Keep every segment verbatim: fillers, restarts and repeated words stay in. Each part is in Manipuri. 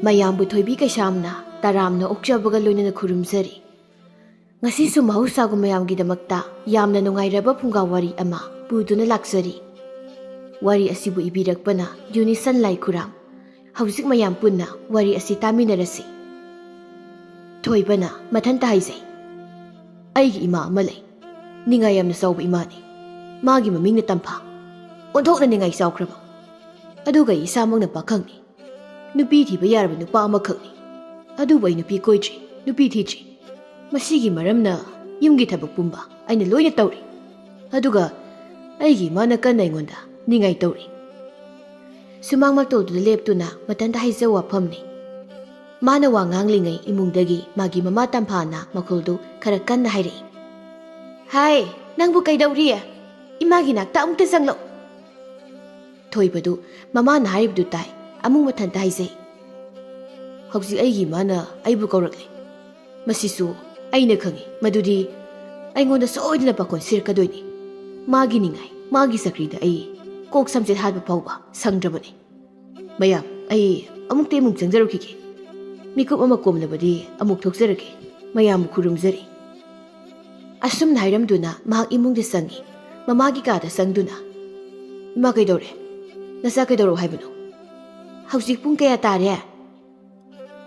ꯃꯌꯥꯝꯕꯨ ꯊꯣꯏꯕꯤ ꯀꯩꯁꯥꯝꯅ ꯇꯔꯥꯝꯅ ꯑꯣꯛꯆꯕꯒ ꯂꯣꯏꯅꯅ ꯈꯨꯔꯨꯝꯖꯔꯤ꯫ ꯉꯁꯤꯁꯨ ꯃꯍꯧꯁꯥꯒꯨꯝ ꯃꯌꯥꯝꯒꯤꯗꯃꯛꯇ ꯌꯥꯝꯅ ꯅꯨꯡꯉꯥꯏꯔꯕ ꯐꯨꯡꯒꯥ ꯋꯥꯔꯤ ꯑꯃ ꯄꯨꯗꯨꯅ ꯂꯥꯛꯆꯔꯤ꯫ ꯋꯥꯔꯤ ꯑꯁꯤꯕꯨ ꯏꯕꯤꯔꯛꯄꯅ ꯌꯨꯅꯤꯁꯟ ꯂꯥꯏꯈꯨꯔꯥꯝ꯫ ꯍꯧꯖꯤꯛ ꯃꯌꯥꯝ ꯄꯨꯟꯅ ꯋꯥꯔꯤ ꯑꯁꯤ ꯇꯥꯃꯤꯟꯅꯔꯁꯤ꯫ ꯊꯣꯏꯕꯅ ꯃꯊꯟꯇ ꯍꯥꯏꯖꯩ, "ꯑꯩꯒꯤ ꯏꯃꯥ ꯑꯃ ꯂꯩ꯫ ꯅꯤꯡꯉꯥꯏ ꯌꯥꯝꯅ ꯆꯥꯎꯕ ꯏꯃꯥꯅꯤ꯫ ꯃꯥꯒꯤ ꯃꯃꯤꯡꯅ ꯇꯝꯐꯥ꯫ ꯑꯣꯟꯊꯣꯛꯅ ꯅꯤꯡꯉꯥꯏ ꯆꯥꯎꯈ꯭ꯔꯕ꯫ ꯑꯗꯨꯒ ꯑꯩ ꯏꯁꯥꯃꯛꯅ ꯄꯥꯈꯪꯅꯤ꯫ ꯅꯨꯄꯤ ꯊꯤꯕ ꯌꯥꯔꯕ ꯅꯨꯄꯥ ꯑꯃꯈꯛꯅꯤ꯫ ꯑꯗꯨꯕꯨ ꯑꯩ ꯅꯨꯄꯤ ꯀꯣꯏꯗ꯭ꯔꯤ, ꯅꯨꯄꯤ ꯊꯤꯗ꯭ꯔꯤ꯫ ꯃꯁꯤꯒꯤ ꯃꯔꯝꯅ ꯌꯨꯝꯒꯤ ꯊꯕꯛ ꯄꯨꯝꯕ ꯑꯩꯅ ꯂꯣꯏꯅ ꯇꯧꯔꯤ꯫ ꯑꯗꯨꯒ ꯑꯩꯒꯤ ꯏꯃꯥꯅ ꯀꯟꯅ ꯑꯩꯉꯣꯟꯗ ꯅꯤꯡꯉꯥꯏ ꯇꯧꯔꯤ꯫" ꯁꯨꯃꯥꯡ ꯃꯇꯣꯜꯗꯨꯗ ꯂꯦꯞꯇꯨꯅ ꯃꯊꯟꯇ ꯍꯥꯏꯖꯕ ꯋꯥꯐꯝꯅꯤ꯫ ꯃꯥꯅ ꯋꯥ ꯉꯥꯡꯂꯤꯉꯩ ꯏꯃꯨꯡꯗꯒꯤ ꯃꯥꯒꯤ ꯃꯃꯥ ꯇꯝꯐꯥꯅ ꯃꯈꯣꯜꯗꯨ ꯈꯔ ꯀꯟꯅ ꯍꯥꯏꯔꯛꯏ꯫ "ꯍꯥꯏ, ꯅꯪꯕꯨ ꯀꯩꯗꯧꯔꯤ? ꯏꯃꯥꯒꯤ ꯅꯥꯛꯇ ꯑꯃꯨꯛꯇ ꯆꯪꯂꯛꯎ꯫" ꯊꯣꯏꯕꯗꯨ ꯃꯃꯥꯅ ꯍꯥꯏꯔꯤꯕꯗꯨ ꯇꯥꯏ꯫ ꯑꯃꯨꯛ ꯃꯊꯟꯇ ꯍꯥꯏꯖꯩ, "ꯍꯧꯖꯤꯛ ꯑꯩꯒꯤ ꯏꯃꯥꯅ ꯑꯩꯕꯨ ꯀꯧꯔꯛꯂꯦ꯫ ꯃꯁꯤꯁꯨ ꯑꯩꯅ ꯈꯪꯏ, ꯃꯗꯨꯗꯤ ꯑꯩꯉꯣꯟꯗ ꯁꯣꯏꯗꯅ ꯄꯥꯈꯣꯟ ꯁꯤꯔꯛꯀꯗꯣꯏꯅꯤ꯫ ꯃꯥꯒꯤ ꯅꯤꯡꯉꯥꯏ, ꯃꯥꯒꯤ ꯆꯀ꯭ꯔꯤꯗ ꯑꯩ ꯀꯣꯛ ꯁꯝꯆꯦꯠ ꯍꯥꯠꯄ ꯐꯥꯎꯕ ꯁꯪꯗ꯭ꯔꯕꯅꯤ꯫ ꯃꯌꯥꯝ, ꯑꯩ ꯑꯃꯨꯛꯇ ꯏꯃꯨꯡ ꯆꯪꯖꯔꯨꯈꯤꯒꯦ꯫ ꯃꯤꯀꯨꯞ ꯑꯃ ꯀꯣꯝꯂꯕꯗꯤ ꯑꯃꯨꯛ ꯊꯣꯛꯆꯔꯒꯦ꯫ ꯃꯌꯥꯝꯕꯨ ꯈꯨꯔꯨꯝꯖꯔꯤ꯫" ꯑꯁꯨꯝꯅ ꯍꯥꯏꯔꯝꯗꯨꯅ ꯃꯍꯥꯛ ꯏꯃꯨꯡꯗ ꯆꯪꯏ꯫ ꯃꯃꯥꯒꯤ ꯀꯥꯗ ꯆꯪꯗꯨꯅ, "ꯏꯃꯥ, ꯀꯩꯗꯧꯔꯦ? ꯅꯆꯥ ꯀꯩꯗꯧꯔꯣ ꯍꯥꯏꯕꯅꯣ? ꯍꯧꯖꯤꯛ ꯄꯨꯡ ꯀꯌꯥ ꯇꯥꯔꯦ?"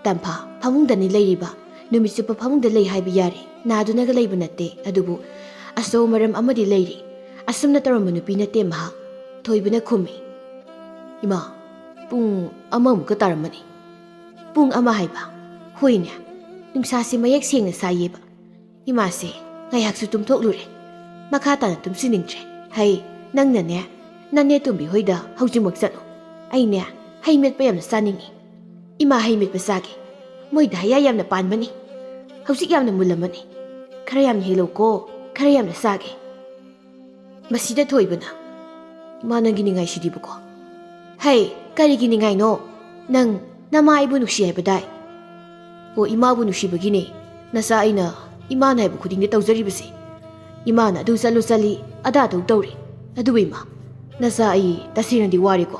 ꯇꯝꯐꯥ ꯐꯃꯨꯡꯗꯅꯤ ꯂꯩꯔꯤꯕ꯫ ꯅꯨꯃꯤꯠ ꯆꯨꯞꯄ ꯐꯃꯨꯡꯗ ꯂꯩ ꯍꯥꯏꯕ ꯌꯥꯔꯦ꯫ ꯅꯥꯗꯨꯅꯒ ꯂꯩꯕ ꯅꯠꯇꯦ꯫ ꯑꯗꯨꯕꯨ ꯑꯆꯧꯕ ꯃꯔꯝ ꯑꯃꯗꯤ ꯂꯩꯔꯤ꯫ ꯑꯁꯨꯝꯅ ꯇꯧꯔꯝꯕ ꯅꯨꯄꯤ ꯅꯠꯇꯦ ꯃꯍꯥꯛ꯫ ꯊꯣꯏꯕꯅ ꯈꯨꯝꯃꯤ, "ꯏꯃꯥ, ꯄꯨꯡ ꯑꯃꯃꯨꯛꯀ ꯇꯥꯔꯝꯃꯅꯤ꯫" "ꯄꯨꯡ ꯑꯃ ꯍꯥꯏꯕ?" "ꯍꯣꯏꯅꯦ, ꯅꯨꯡꯁꯥꯁꯦ ꯃꯌꯦꯛ ꯁꯦꯡꯅ ꯁꯥꯏꯌꯦꯕ꯫ ꯏꯃꯥꯁꯦ ꯉꯥꯏꯍꯥꯛꯁꯨ ꯇꯨꯝꯊꯣꯛꯂꯨꯔꯦ꯫ ꯃꯈꯥ ꯇꯥꯅ ꯇꯨꯝꯁꯤꯟꯅꯤꯡꯗ꯭ꯔꯦ꯫ ꯍꯩ, ꯅꯪꯅꯅꯦ, ꯅꯅꯦ ꯇꯣꯝꯕꯤ ꯍꯣꯏꯗ ꯍꯧꯖꯤꯛꯃꯛ ꯆꯠꯂꯨ꯫ ꯑꯩꯅꯦ, ꯍꯩ ꯃꯦꯠꯄ ꯌꯥꯝꯅ ꯆꯥꯅꯤꯡꯉꯤ꯫ ꯏꯃꯥ ꯍꯩ ꯃꯦꯠꯄ ꯆꯥꯒꯦ꯫ ꯃꯣꯏꯗ ꯍꯩꯌꯥꯏ ꯌꯥꯝꯅ ꯄꯥꯟꯕꯅꯤ꯫ ꯍꯧꯖꯤꯛ ꯌꯥꯝꯅ ꯃꯨꯜꯂꯝꯃꯅꯤ꯫ ꯈꯔ ꯌꯥꯝꯅ ꯍꯦꯛꯂꯛꯎꯀꯣ, ꯈꯔ ꯌꯥꯝꯅ ꯆꯥꯒꯦ꯫" ꯃꯁꯤꯗ ꯊꯣꯏꯕꯅ, "ꯏꯃꯥ, ꯅꯪꯒꯤ ꯅꯤꯡꯉꯥꯏꯁꯤꯗꯤꯕꯀꯣ꯫" "ꯍꯩ, ꯀꯔꯤꯒꯤ ꯅꯤꯡꯉꯥꯏꯅꯣ? ꯅꯪ ꯅꯃꯥ ꯑꯩꯕꯨ ꯅꯨꯡꯁꯤ ꯍꯥꯏꯕꯗꯥꯏ?" "ꯑꯣ, ꯏꯃꯥꯕꯨ ꯅꯨꯡꯁꯤꯕꯒꯤꯅꯦ꯫ ꯅꯆꯥ ꯑꯩꯅ ꯏꯃꯥꯅ ꯍꯥꯏꯕ ꯈꯨꯗꯤꯡꯗ ꯇꯧꯖꯔꯤꯕꯁꯦ꯫ ꯏꯃꯥꯅ ꯑꯗꯨ ꯆꯠꯂꯨ ꯆꯠꯂꯤ, ꯑꯗꯥ ꯇꯧ ꯇꯧꯔꯤ꯫ ꯑꯗꯨꯕꯨ ꯏꯃꯥ, ꯅꯆꯥ ꯑꯩ ꯇꯁꯦꯡꯅꯗꯤ ꯋꯥꯔꯦꯀꯣ꯫"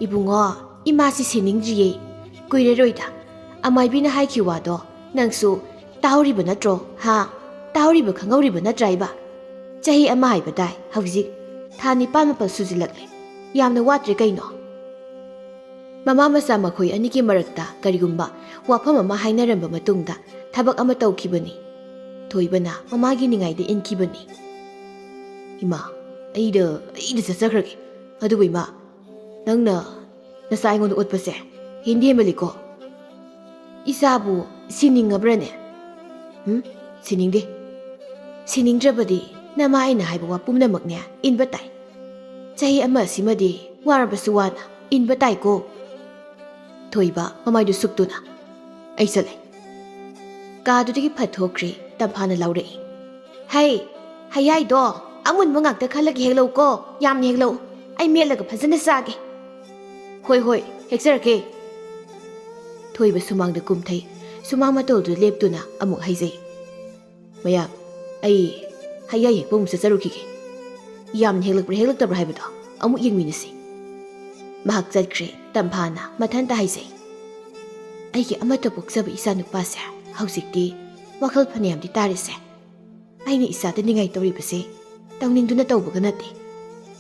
"ꯏꯕꯨꯡꯉꯣ, "ꯏꯃꯥꯁꯤ ꯁꯤꯅꯤꯡꯗ꯭ꯔꯤꯌꯦ, ꯀꯨꯏꯔꯔꯣꯏꯗ꯫ ꯑꯃꯥꯏꯕꯤꯅ ꯍꯥꯏꯈꯤꯕ ꯋꯥꯗꯣ ꯅꯪꯁꯨ ꯇꯥꯍꯧꯔꯤꯕ ꯅꯠꯇ꯭ꯔꯣ? ꯍꯥ? ꯇꯥꯍꯧꯔꯤꯕ, ꯈꯪꯍꯧꯔꯤꯕ ꯅꯠꯇ꯭ꯔꯥ ꯏꯕ? ꯆꯍꯤ ꯑꯃ ꯍꯥꯏꯕ ꯇꯥꯏ ꯍꯧꯖꯤꯛ꯫ ꯊꯥ ꯅꯤꯄꯥꯟ ꯃꯥꯄꯜ ꯁꯨꯖꯤꯜꯂꯛꯂꯦ꯫ ꯌꯥꯝꯅ ꯋꯥꯠꯇ꯭ꯔꯦ ꯀꯩꯅꯣ?" ꯃꯃꯥ ꯃꯆꯥ ꯃꯈꯣꯏ ꯑꯅꯤꯒꯤ ꯃꯔꯛꯇ ꯀꯔꯤꯒꯨꯝꯕ ꯋꯥꯐꯝ ꯑꯃ ꯍꯥꯏꯅꯔꯝꯕ ꯃꯇꯨꯡꯗ ꯊꯕꯛ ꯑꯃ ꯇꯧꯈꯤꯕꯅꯤ꯫ ꯊꯣꯏꯕꯅ ꯃꯃꯥꯒꯤ ꯅꯤꯡꯉꯥꯏꯗ ꯏꯟꯈꯤꯕꯅꯤ꯫ "ꯏꯃꯥ, ꯑꯩꯗ, ꯑꯩꯗ ꯆꯠꯆꯈ꯭ꯔꯒꯦ꯫ ꯑꯗꯨꯕꯨ ꯏꯃꯥ, ꯅꯪꯅ ꯅꯆꯥ ꯑꯩꯉꯣꯟꯗ ꯎꯠꯄꯁꯦ ꯍꯦꯟꯗꯤ ꯍꯦꯟꯃꯜꯂꯤꯀꯣ꯫ ꯏꯆꯥꯕꯨ ꯁꯤꯅꯤꯡꯉꯕ꯭ꯔꯅꯦ? ꯎꯝ? ꯁꯤꯅꯤꯡꯗꯦ꯫ ꯁꯤꯅꯤꯡꯗ꯭ꯔꯕꯗꯤ ꯅꯃꯥ ꯑꯩꯅ ꯍꯥꯏꯕ ꯋꯥ ꯄꯨꯝꯅꯃꯛꯅꯦ ꯏꯟꯕ ꯇꯥꯏ꯫ ꯆꯍꯤ ꯑꯃ ꯑꯁꯤꯃꯗꯤ ꯋꯥꯔꯕꯁꯨ ꯋꯥꯅ ꯏꯟꯕ ꯇꯥꯏꯀꯣ?" ꯊꯣꯏꯕ ꯃꯃꯥꯏꯗꯨ ꯁꯨꯛꯇꯨꯅ, "ꯑꯩ ꯆꯠꯂꯦ꯫" ꯀꯥꯗꯨꯗꯒꯤ ꯐꯠ ꯊꯣꯛꯈ꯭ꯔꯦ꯫ ꯇꯝꯐꯥꯅ ꯂꯥꯎꯔꯛꯏ, "ꯍꯩ, ꯍꯩꯌꯥꯏꯗꯣ ꯑꯃꯨꯟꯕ ꯉꯥꯛꯇ ꯈꯜꯂꯒ ꯍꯦꯛꯂꯛꯎꯀꯣ, ꯌꯥꯝꯅ ꯍꯦꯛꯂꯛꯎ꯫ ꯑꯩ ꯃꯦꯠꯂꯒ ꯐꯖꯅ ꯆꯥꯒꯦ꯫" "ꯍꯣꯏ, ꯍꯣꯏ, ꯍꯦꯛꯆꯔꯛꯀꯦ꯫" ꯊꯣꯏꯕ ꯁꯨꯃꯥꯡꯗ ꯀꯨꯝꯊꯩ꯫ ꯁꯨꯃꯥꯡ ꯃꯇꯣꯜꯗꯨꯗ ꯂꯦꯞꯇꯨꯅ ꯑꯃꯨꯛ ꯍꯥꯏꯖꯩ, "ꯃꯌꯥꯝ, ꯑꯩ ꯍꯩꯌꯥꯏ ꯍꯦꯛꯄ ꯑꯃꯨꯛ ꯆꯠꯆꯔꯨꯈꯤꯒꯦ꯫ ꯌꯥꯝꯅ ꯍꯦꯛꯂꯛꯄ꯭ꯔꯥ ꯍꯦꯛꯂꯛꯇꯕ꯭ꯔꯥ ꯍꯥꯏꯕꯗꯣ ꯑꯃꯨꯛ ꯌꯦꯡꯃꯤꯟꯅꯁꯤ꯫" ꯃꯍꯥꯛ ꯆꯠꯈ꯭ꯔꯦ꯫ ꯇꯝꯐꯥꯅ ꯃꯊꯟꯇ ꯍꯥꯏꯖꯩ, "ꯑꯩꯒꯤ ꯑꯃꯠꯇ ꯄꯣꯛꯆꯕ ꯏꯆꯥ ꯅꯨꯄꯥꯁꯦ ꯍꯧꯖꯤꯛꯇꯤ ꯋꯥꯈꯜ ꯐꯅꯌꯥꯝꯗꯤ ꯇꯥꯔꯦꯁꯦ꯫ ꯑꯩꯅ ꯏꯆꯥꯗ ꯅꯤꯡꯉꯥꯏ ꯇꯧꯔꯤꯕꯁꯦ ꯇꯧꯅꯤꯡꯗꯨꯅ ꯇꯧꯕꯒ ꯅꯠꯇꯦ꯫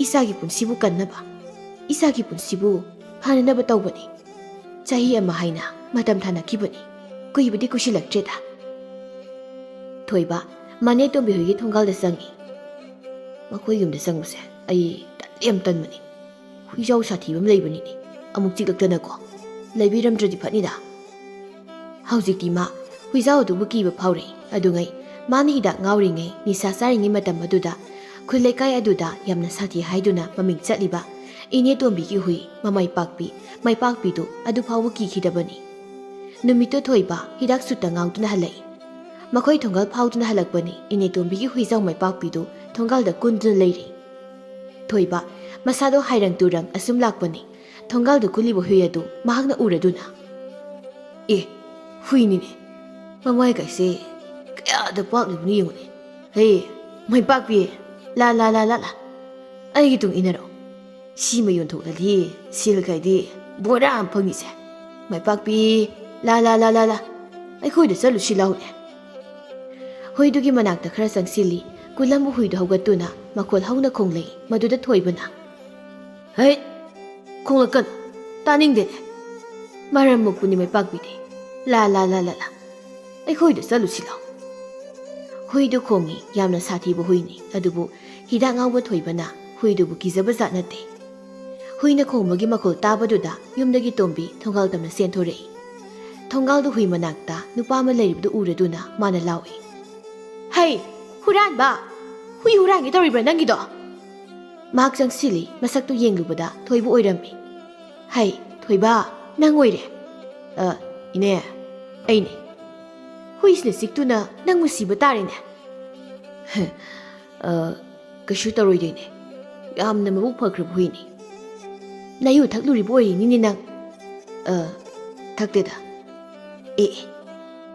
ꯏꯆꯥꯒꯤ ꯄꯨꯟꯁꯤꯕꯨ ꯀꯟꯅꯕ, ꯏꯆꯥꯒꯤ ꯄꯨꯟꯁꯤꯕꯨ ꯐꯅꯅꯕ ꯇꯧꯕꯅꯤ꯫ ꯆꯍꯤ ꯑꯃ ꯍꯥꯏꯅ ꯃꯇꯝ ꯊꯥꯅꯈꯤꯕꯅꯤ꯫ ꯀꯨꯏꯕꯗꯤ ꯀꯨꯏꯁꯤꯜꯂꯛꯇ꯭ꯔꯦꯗ꯫" ꯊꯣꯏꯕ ꯃꯅꯦ ꯇꯣꯝꯕꯤ ꯍꯣꯏꯒꯤ ꯊꯣꯡꯒꯥꯜꯗ ꯆꯪꯉꯤ꯫ ꯃꯈꯣꯏ ꯌꯨꯝꯗ ꯆꯪꯕꯁꯦ ꯑꯩ ꯇꯟꯗꯤ ꯌꯥꯝ ꯇꯟꯕꯅꯤ꯫ ꯍꯨꯏꯖꯥꯎ ꯁꯥꯊꯤꯕ ꯑꯃ ꯂꯩꯕꯅꯤꯅꯦ꯫ ꯑꯃꯨꯛ ꯆꯤꯛꯂꯛꯇꯅꯀꯣ꯫ ꯂꯩꯕꯤꯔꯝꯗ꯭ꯔꯗꯤ ꯐꯅꯤꯗ꯫ ꯍꯧꯖꯤꯛꯇꯤ ꯃꯥ ꯍꯨꯏꯖꯥꯎ ꯑꯗꯨꯕꯨ ꯀꯤꯕ ꯐꯥꯎꯔꯦ꯫ ꯑꯗꯨꯉꯩ ꯃꯥꯅ ꯍꯤꯗꯥꯛ ꯉꯥꯎꯔꯤꯉꯩ, ꯅꯤꯁꯥ ꯆꯥꯔꯤꯉꯩ ꯃꯇꯝ ꯑꯗꯨꯗ ꯈꯨꯜ ꯂꯩꯀꯥꯏ ꯑꯗꯨꯗ ꯌꯥꯝꯅ ꯁꯥꯊꯤ ꯍꯥꯏꯗꯨꯅ ꯃꯃꯤꯡ ꯆꯠꯂꯤꯕ ꯏꯅꯦ ꯇꯣꯝꯕꯤꯒꯤ ꯍꯨꯏ ꯃꯃꯥꯏ ꯄꯥꯛꯄꯤ, ꯃꯥꯏꯄꯥꯛꯄꯤꯗꯨ ꯑꯗꯨ ꯐꯥꯎꯕ ꯀꯤꯈꯤꯗꯕꯅꯤ꯫ ꯅꯨꯃꯤꯠꯇꯨ ꯊꯣꯏꯕ ꯍꯤꯗꯥꯛ ꯁꯨꯠꯇ ꯉꯥꯎꯗꯨꯅ ꯍꯜꯂꯛꯏ꯫ ꯃꯈꯣꯏ ꯊꯣꯡꯒꯥꯜ ꯐꯥꯎꯗꯨꯅ ꯍꯜꯂꯛꯄꯅꯤ꯫ ꯏꯅꯦ ꯇꯣꯝꯕꯤꯒꯤ ꯍꯨꯏꯖꯥꯎ ꯃꯥꯏꯄꯥꯛꯄꯤꯗꯨ ꯊꯣꯡꯒꯥꯜꯗ ꯀꯨꯟꯗꯨꯅ ꯂꯩꯔꯤ꯫ ꯊꯣꯏꯕ ꯃꯁꯥꯗꯣ ꯍꯥꯏꯔꯪ ꯇꯨꯔꯪ ꯑꯁꯨꯝ ꯂꯥꯛꯄꯅꯤ꯫ ꯊꯣꯡꯒꯥꯜꯗ ꯀꯨꯜꯂꯤꯕ ꯍꯨꯏ ꯑꯗꯨ ꯃꯍꯥꯛꯅ ꯎꯔꯗꯨꯅ, "ꯑꯦ, ꯍꯨꯏꯅꯤꯅꯦ꯫ ꯃꯃꯥꯏ ꯀꯥꯏꯁꯦ ꯀꯌꯥꯗ ꯄꯥꯛꯂꯤꯕꯅꯣ ꯌꯦꯡꯉꯨꯅꯦ꯫ ꯍꯦ, ꯃꯥꯏꯄꯥꯛꯄꯤ, ꯂꯥ, ꯂꯥ, ꯂꯥ, ꯂꯥ, ꯂꯥ꯫ ꯑꯩꯒꯤ ꯇꯨꯡ ꯏꯟꯅꯔꯣ꯫ ꯁꯤꯃ ꯌꯣꯟꯊꯣꯛꯂꯗꯤ ꯁꯦꯜ ꯀꯥꯏꯗꯤ ꯕꯣꯔꯥ ꯑꯃ ꯐꯪꯉꯤꯁꯦ꯫ ꯃꯥꯏꯄꯥꯛꯄꯤ, ꯂꯥ ꯂꯥ ꯂꯥ ꯂꯥ ꯂꯥ, ꯑꯩꯈꯣꯏꯗ ꯆꯠꯂꯨꯁꯤ ꯂꯥꯎꯅꯦ꯫ ꯍꯨꯏꯗꯨꯒꯤ ꯃꯅꯥꯛꯇ ꯈꯔ ꯆꯪꯁꯤꯜꯂꯤ꯫ ꯀꯨꯂꯝꯕꯨ ꯍꯨꯏꯗꯨ ꯍꯧꯒꯠꯇꯨꯅ ꯃꯈꯣꯜ ꯍꯧꯅ ꯈꯣꯡꯂꯛꯏ꯫ ꯃꯗꯨꯗ ꯊꯣꯏꯕꯅ, "ꯍꯩꯠ! ꯈꯣꯡꯂꯛꯀꯅꯨ, ꯇꯥꯅꯤꯡꯗꯦꯅꯦ꯫ ꯃꯔꯝ ꯃꯣꯛꯄꯅꯤ ꯃꯥꯏꯄꯥꯛꯄꯤꯗꯤ꯫ ꯂꯥ ꯂꯥ ꯂꯥ ꯂꯥ ꯂꯥ, ꯑꯩꯈꯣꯏꯗ ꯆꯠꯂꯨꯁꯤ ꯂꯥꯎ꯫" ꯍꯨꯏꯗꯨ ꯈꯣꯡꯏ꯫ ꯌꯥꯝꯅ ꯁꯥꯊꯤꯕ ꯍꯨꯏꯅꯤ꯫ ꯑꯗꯨꯕꯨ ꯍꯤꯗꯥꯛ ꯉꯥꯎꯕ ꯊꯣꯏꯕꯅ ꯍꯨꯏꯗꯨꯕꯨ ꯀꯤꯖꯕ ꯖꯥꯠ ꯅꯠꯇꯦ꯫ ꯍꯨꯏꯅ ꯈꯣꯡꯕꯒꯤ ꯃꯈꯣꯜ ꯇꯥꯕꯗꯨꯗ ꯌꯨꯝꯗꯒꯤ ꯇꯣꯝꯕꯤ ꯊꯣꯡꯒꯥꯜ ꯇꯝꯅ ꯆꯦꯟꯊꯣꯔꯛꯏ꯫ ꯊꯣꯡꯒꯥꯜꯗ ꯍꯨꯏ ꯃꯅꯥꯛꯇ ꯅꯨꯄꯥ ꯑꯃ ꯂꯩꯔꯤꯕꯗꯨ ꯎꯔꯗꯨꯅ ꯃꯥꯅ ꯂꯥꯎꯏ, "ꯍꯩ, ꯍꯨꯔꯥꯟꯕ! ꯍꯨꯏ ꯍꯨꯔꯥꯟꯒꯦ ꯇꯧꯔꯤꯕ꯭ꯔꯥ ꯅꯪꯒꯤꯗꯣ?" ꯃꯍꯥꯛ ꯆꯪꯁꯤꯜꯂꯤ꯫ ꯃꯁꯛꯇꯨ ꯌꯦꯡꯂꯨꯕꯗ ꯊꯣꯏꯕ ꯑꯣꯏꯔꯝꯃꯤ꯫ "ꯍꯩ, ꯊꯣꯏꯕ, ꯅꯪ ꯑꯣꯏꯔꯦ?" "ꯑ, ꯏꯅꯦ, ꯑꯩꯅꯦ꯫" "ꯍꯨꯏꯁꯤꯅ ꯆꯤꯛꯇꯨꯅ ꯅꯪ ꯅꯨꯡꯁꯤꯕ ꯇꯥꯔꯦꯅꯦ꯫" "ꯑ, ꯀꯩꯁꯨ ꯇꯧꯔꯣꯏꯗꯣꯏꯅꯦ꯫ ꯌꯥꯝꯅ ꯃꯕꯨꯛ ꯐꯈ꯭ꯔꯕ ꯍꯨꯏꯅꯤ꯫" "ꯅꯌꯨ ꯊꯛꯂꯨꯔꯤꯕ ꯑꯣꯏꯔꯤꯅꯤꯅꯦ ꯅꯪ?" "ꯑ, ꯊꯛꯇꯦꯗ꯫" "ꯑꯦ, ꯑꯦ,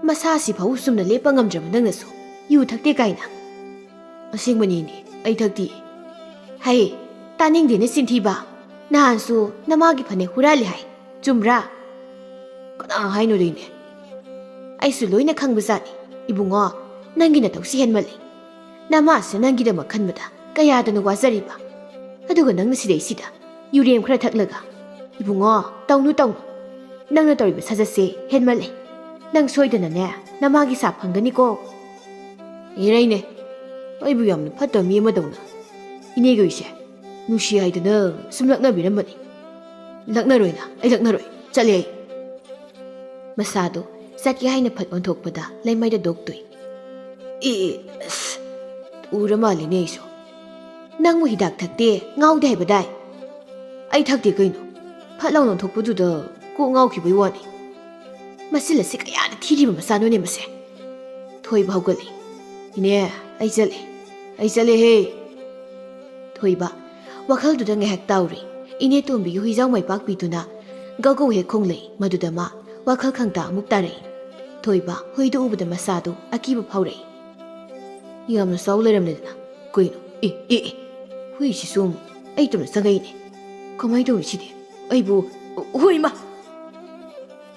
ꯃꯁꯥꯁꯤ ꯐꯥꯎ ꯆꯨꯝꯅ ꯂꯦꯞꯄ ꯉꯝꯗ꯭ꯔꯕ ꯅꯪꯅꯁꯨ ꯌꯨ ꯊꯛꯇꯦ ꯀꯥꯏꯅ?" "ꯑꯁꯦꯡꯕꯅꯤꯅꯦ, ꯑꯩ ꯊꯛꯇꯤꯌꯦ꯫" "ꯍꯩ, ꯇꯥꯅꯤꯡꯗꯦꯅꯦ ꯆꯤꯟꯊꯤꯕ꯫ ꯅꯍꯥꯟꯁꯨ ꯅꯃꯥꯒꯤ ꯐꯅꯦꯛ ꯍꯨꯔꯥꯜꯂꯦ ꯍꯥꯏ, ꯆꯨꯝꯕ꯭ꯔꯥ?" "ꯀꯅꯥ ꯍꯥꯏꯅꯣꯗꯩꯅꯦ? ꯑꯩꯁꯨ ꯂꯣꯏꯅ ꯈꯪꯕꯖꯥꯠꯅꯤ꯫ ꯏꯕꯨꯡꯉꯣ, ꯅꯪꯒꯤ ꯅꯇꯧꯁꯤ ꯍꯦꯟꯃꯜꯂꯤ꯫ ꯅꯃꯥꯁꯦ ꯅꯪꯒꯤꯗꯃꯛ ꯈꯟꯕꯗ ꯀꯌꯥꯗꯅ ꯋꯥꯖꯔꯤꯕ꯫ ꯑꯗꯨꯒ ꯅꯪꯅ ꯁꯤꯗꯩꯁꯤꯗ ꯌꯨꯔꯦꯝ ꯈꯔ ꯊꯛꯂꯒ, ꯏꯕꯨꯡꯉꯣ, ꯇꯧꯅꯨ, ꯇꯧꯅꯨ꯫ ꯅꯪꯅ ꯇꯧꯔꯤꯕ ꯁꯥꯖꯠꯁꯦ ꯍꯦꯟꯃꯜꯂꯦ꯫ ꯅꯪ ꯁꯣꯏꯗꯅꯅꯦ ꯅꯃꯥꯒꯤ ꯁꯥꯞ ꯐꯪꯒꯅꯤꯀꯣ꯫" "ꯏꯔꯩꯅꯦ, ꯑꯩꯕꯨ ꯌꯥꯝꯅ ꯐꯠꯇꯕ ꯃꯤ ꯑꯃꯗꯧꯅ ꯏꯅꯦꯒꯤ ꯍꯨꯏꯁꯦ ꯅꯨꯡꯁꯤ ꯍꯥꯏꯗꯅ ꯁꯨꯝ ꯂꯛꯅꯕꯤꯔꯝꯕꯅꯤ꯫ ꯂꯛꯅꯔꯣꯏꯅ, ꯑꯩ ꯂꯛꯅꯔꯣꯏ꯫ ꯆꯠꯂꯦ ꯑꯩ꯫" ꯃꯁꯥꯗꯣ ꯆꯠꯀꯦ ꯍꯥꯏꯅ ꯐꯠ ꯑꯣꯟꯊꯣꯛꯄꯗ ꯂꯩꯃꯥꯏꯗ ꯗꯣꯛ ꯇꯨꯏ꯫ "ꯑꯦ, ꯑꯦ, ꯑꯁ, ꯎꯔ ꯃꯥꯜꯂꯤꯅꯦ ꯑꯩꯁꯨ꯫ ꯅꯪꯕꯨ ꯍꯤꯗꯥꯛ ꯊꯛꯇꯦ, ꯉꯥꯎꯗꯦ ꯍꯥꯏꯕꯗꯥꯏ?" "ꯑꯩ ꯊꯛꯇꯦ ꯀꯩꯅꯣ꯫" ꯐꯠ ꯂꯥꯎꯅ ꯑꯣꯟꯊꯣꯛꯄꯗꯨꯗ ꯀꯣꯛ ꯉꯥꯎꯈꯤꯕꯩ ꯋꯥꯅꯤ꯫ "ꯃꯆꯤꯜ ꯑꯁꯤ ꯀꯌꯥꯗ ꯊꯤꯔꯤꯕ ꯃꯆꯥꯅꯣꯅꯦ ꯃꯁꯦ꯫" ꯊꯣꯏꯕ ꯍꯧꯒꯠꯂꯤ꯫ "ꯏꯅꯦ, ꯑꯩ ꯆꯠꯂꯦ꯫ ꯑꯩ ꯆꯠꯂꯦꯍꯦ꯫" ꯊꯣꯏꯕ ꯋꯥꯈꯜꯗꯨꯗ ꯉꯥꯏꯍꯥꯛ ꯇꯥꯎꯔꯤ꯫ ꯏꯅꯦ ꯇꯣꯝꯕꯤꯒꯤ ꯍꯨꯏꯖꯥꯎ ꯃꯥꯏꯄꯥꯛꯄꯤꯗꯨꯅ ꯒꯧꯒꯧ ꯍꯦꯛ ꯈꯣꯡꯂꯛꯏ꯫ ꯃꯗꯨꯗ ꯃꯥ ꯋꯥꯈꯜ ꯈꯪꯇꯥ ꯑꯃꯨꯛ ꯇꯥꯔꯛꯏ꯫ ꯊꯣꯏꯕ ꯍꯨꯏꯗꯨ ꯎꯕꯗ ꯃꯁꯥꯗꯨ ꯑꯀꯤꯕ ꯐꯥꯎꯔꯛꯏ꯫ "ꯌꯥꯝꯅ ꯆꯥꯎ ꯂꯩꯔꯝꯂꯦꯗꯅ꯫ ꯀꯩꯅꯣ? ꯑꯦ, ꯑꯦ, ꯑꯦ! ꯍꯨꯏꯁꯤꯁꯨ ꯑꯩ ꯇꯨꯝꯅ ꯆꯪꯉꯛꯏꯅꯦ꯫ ꯀꯃꯥꯏꯅ ꯇꯧꯅꯤ ꯁꯤꯗꯤ? ꯑꯩꯕꯨ ꯍꯨꯏꯃ!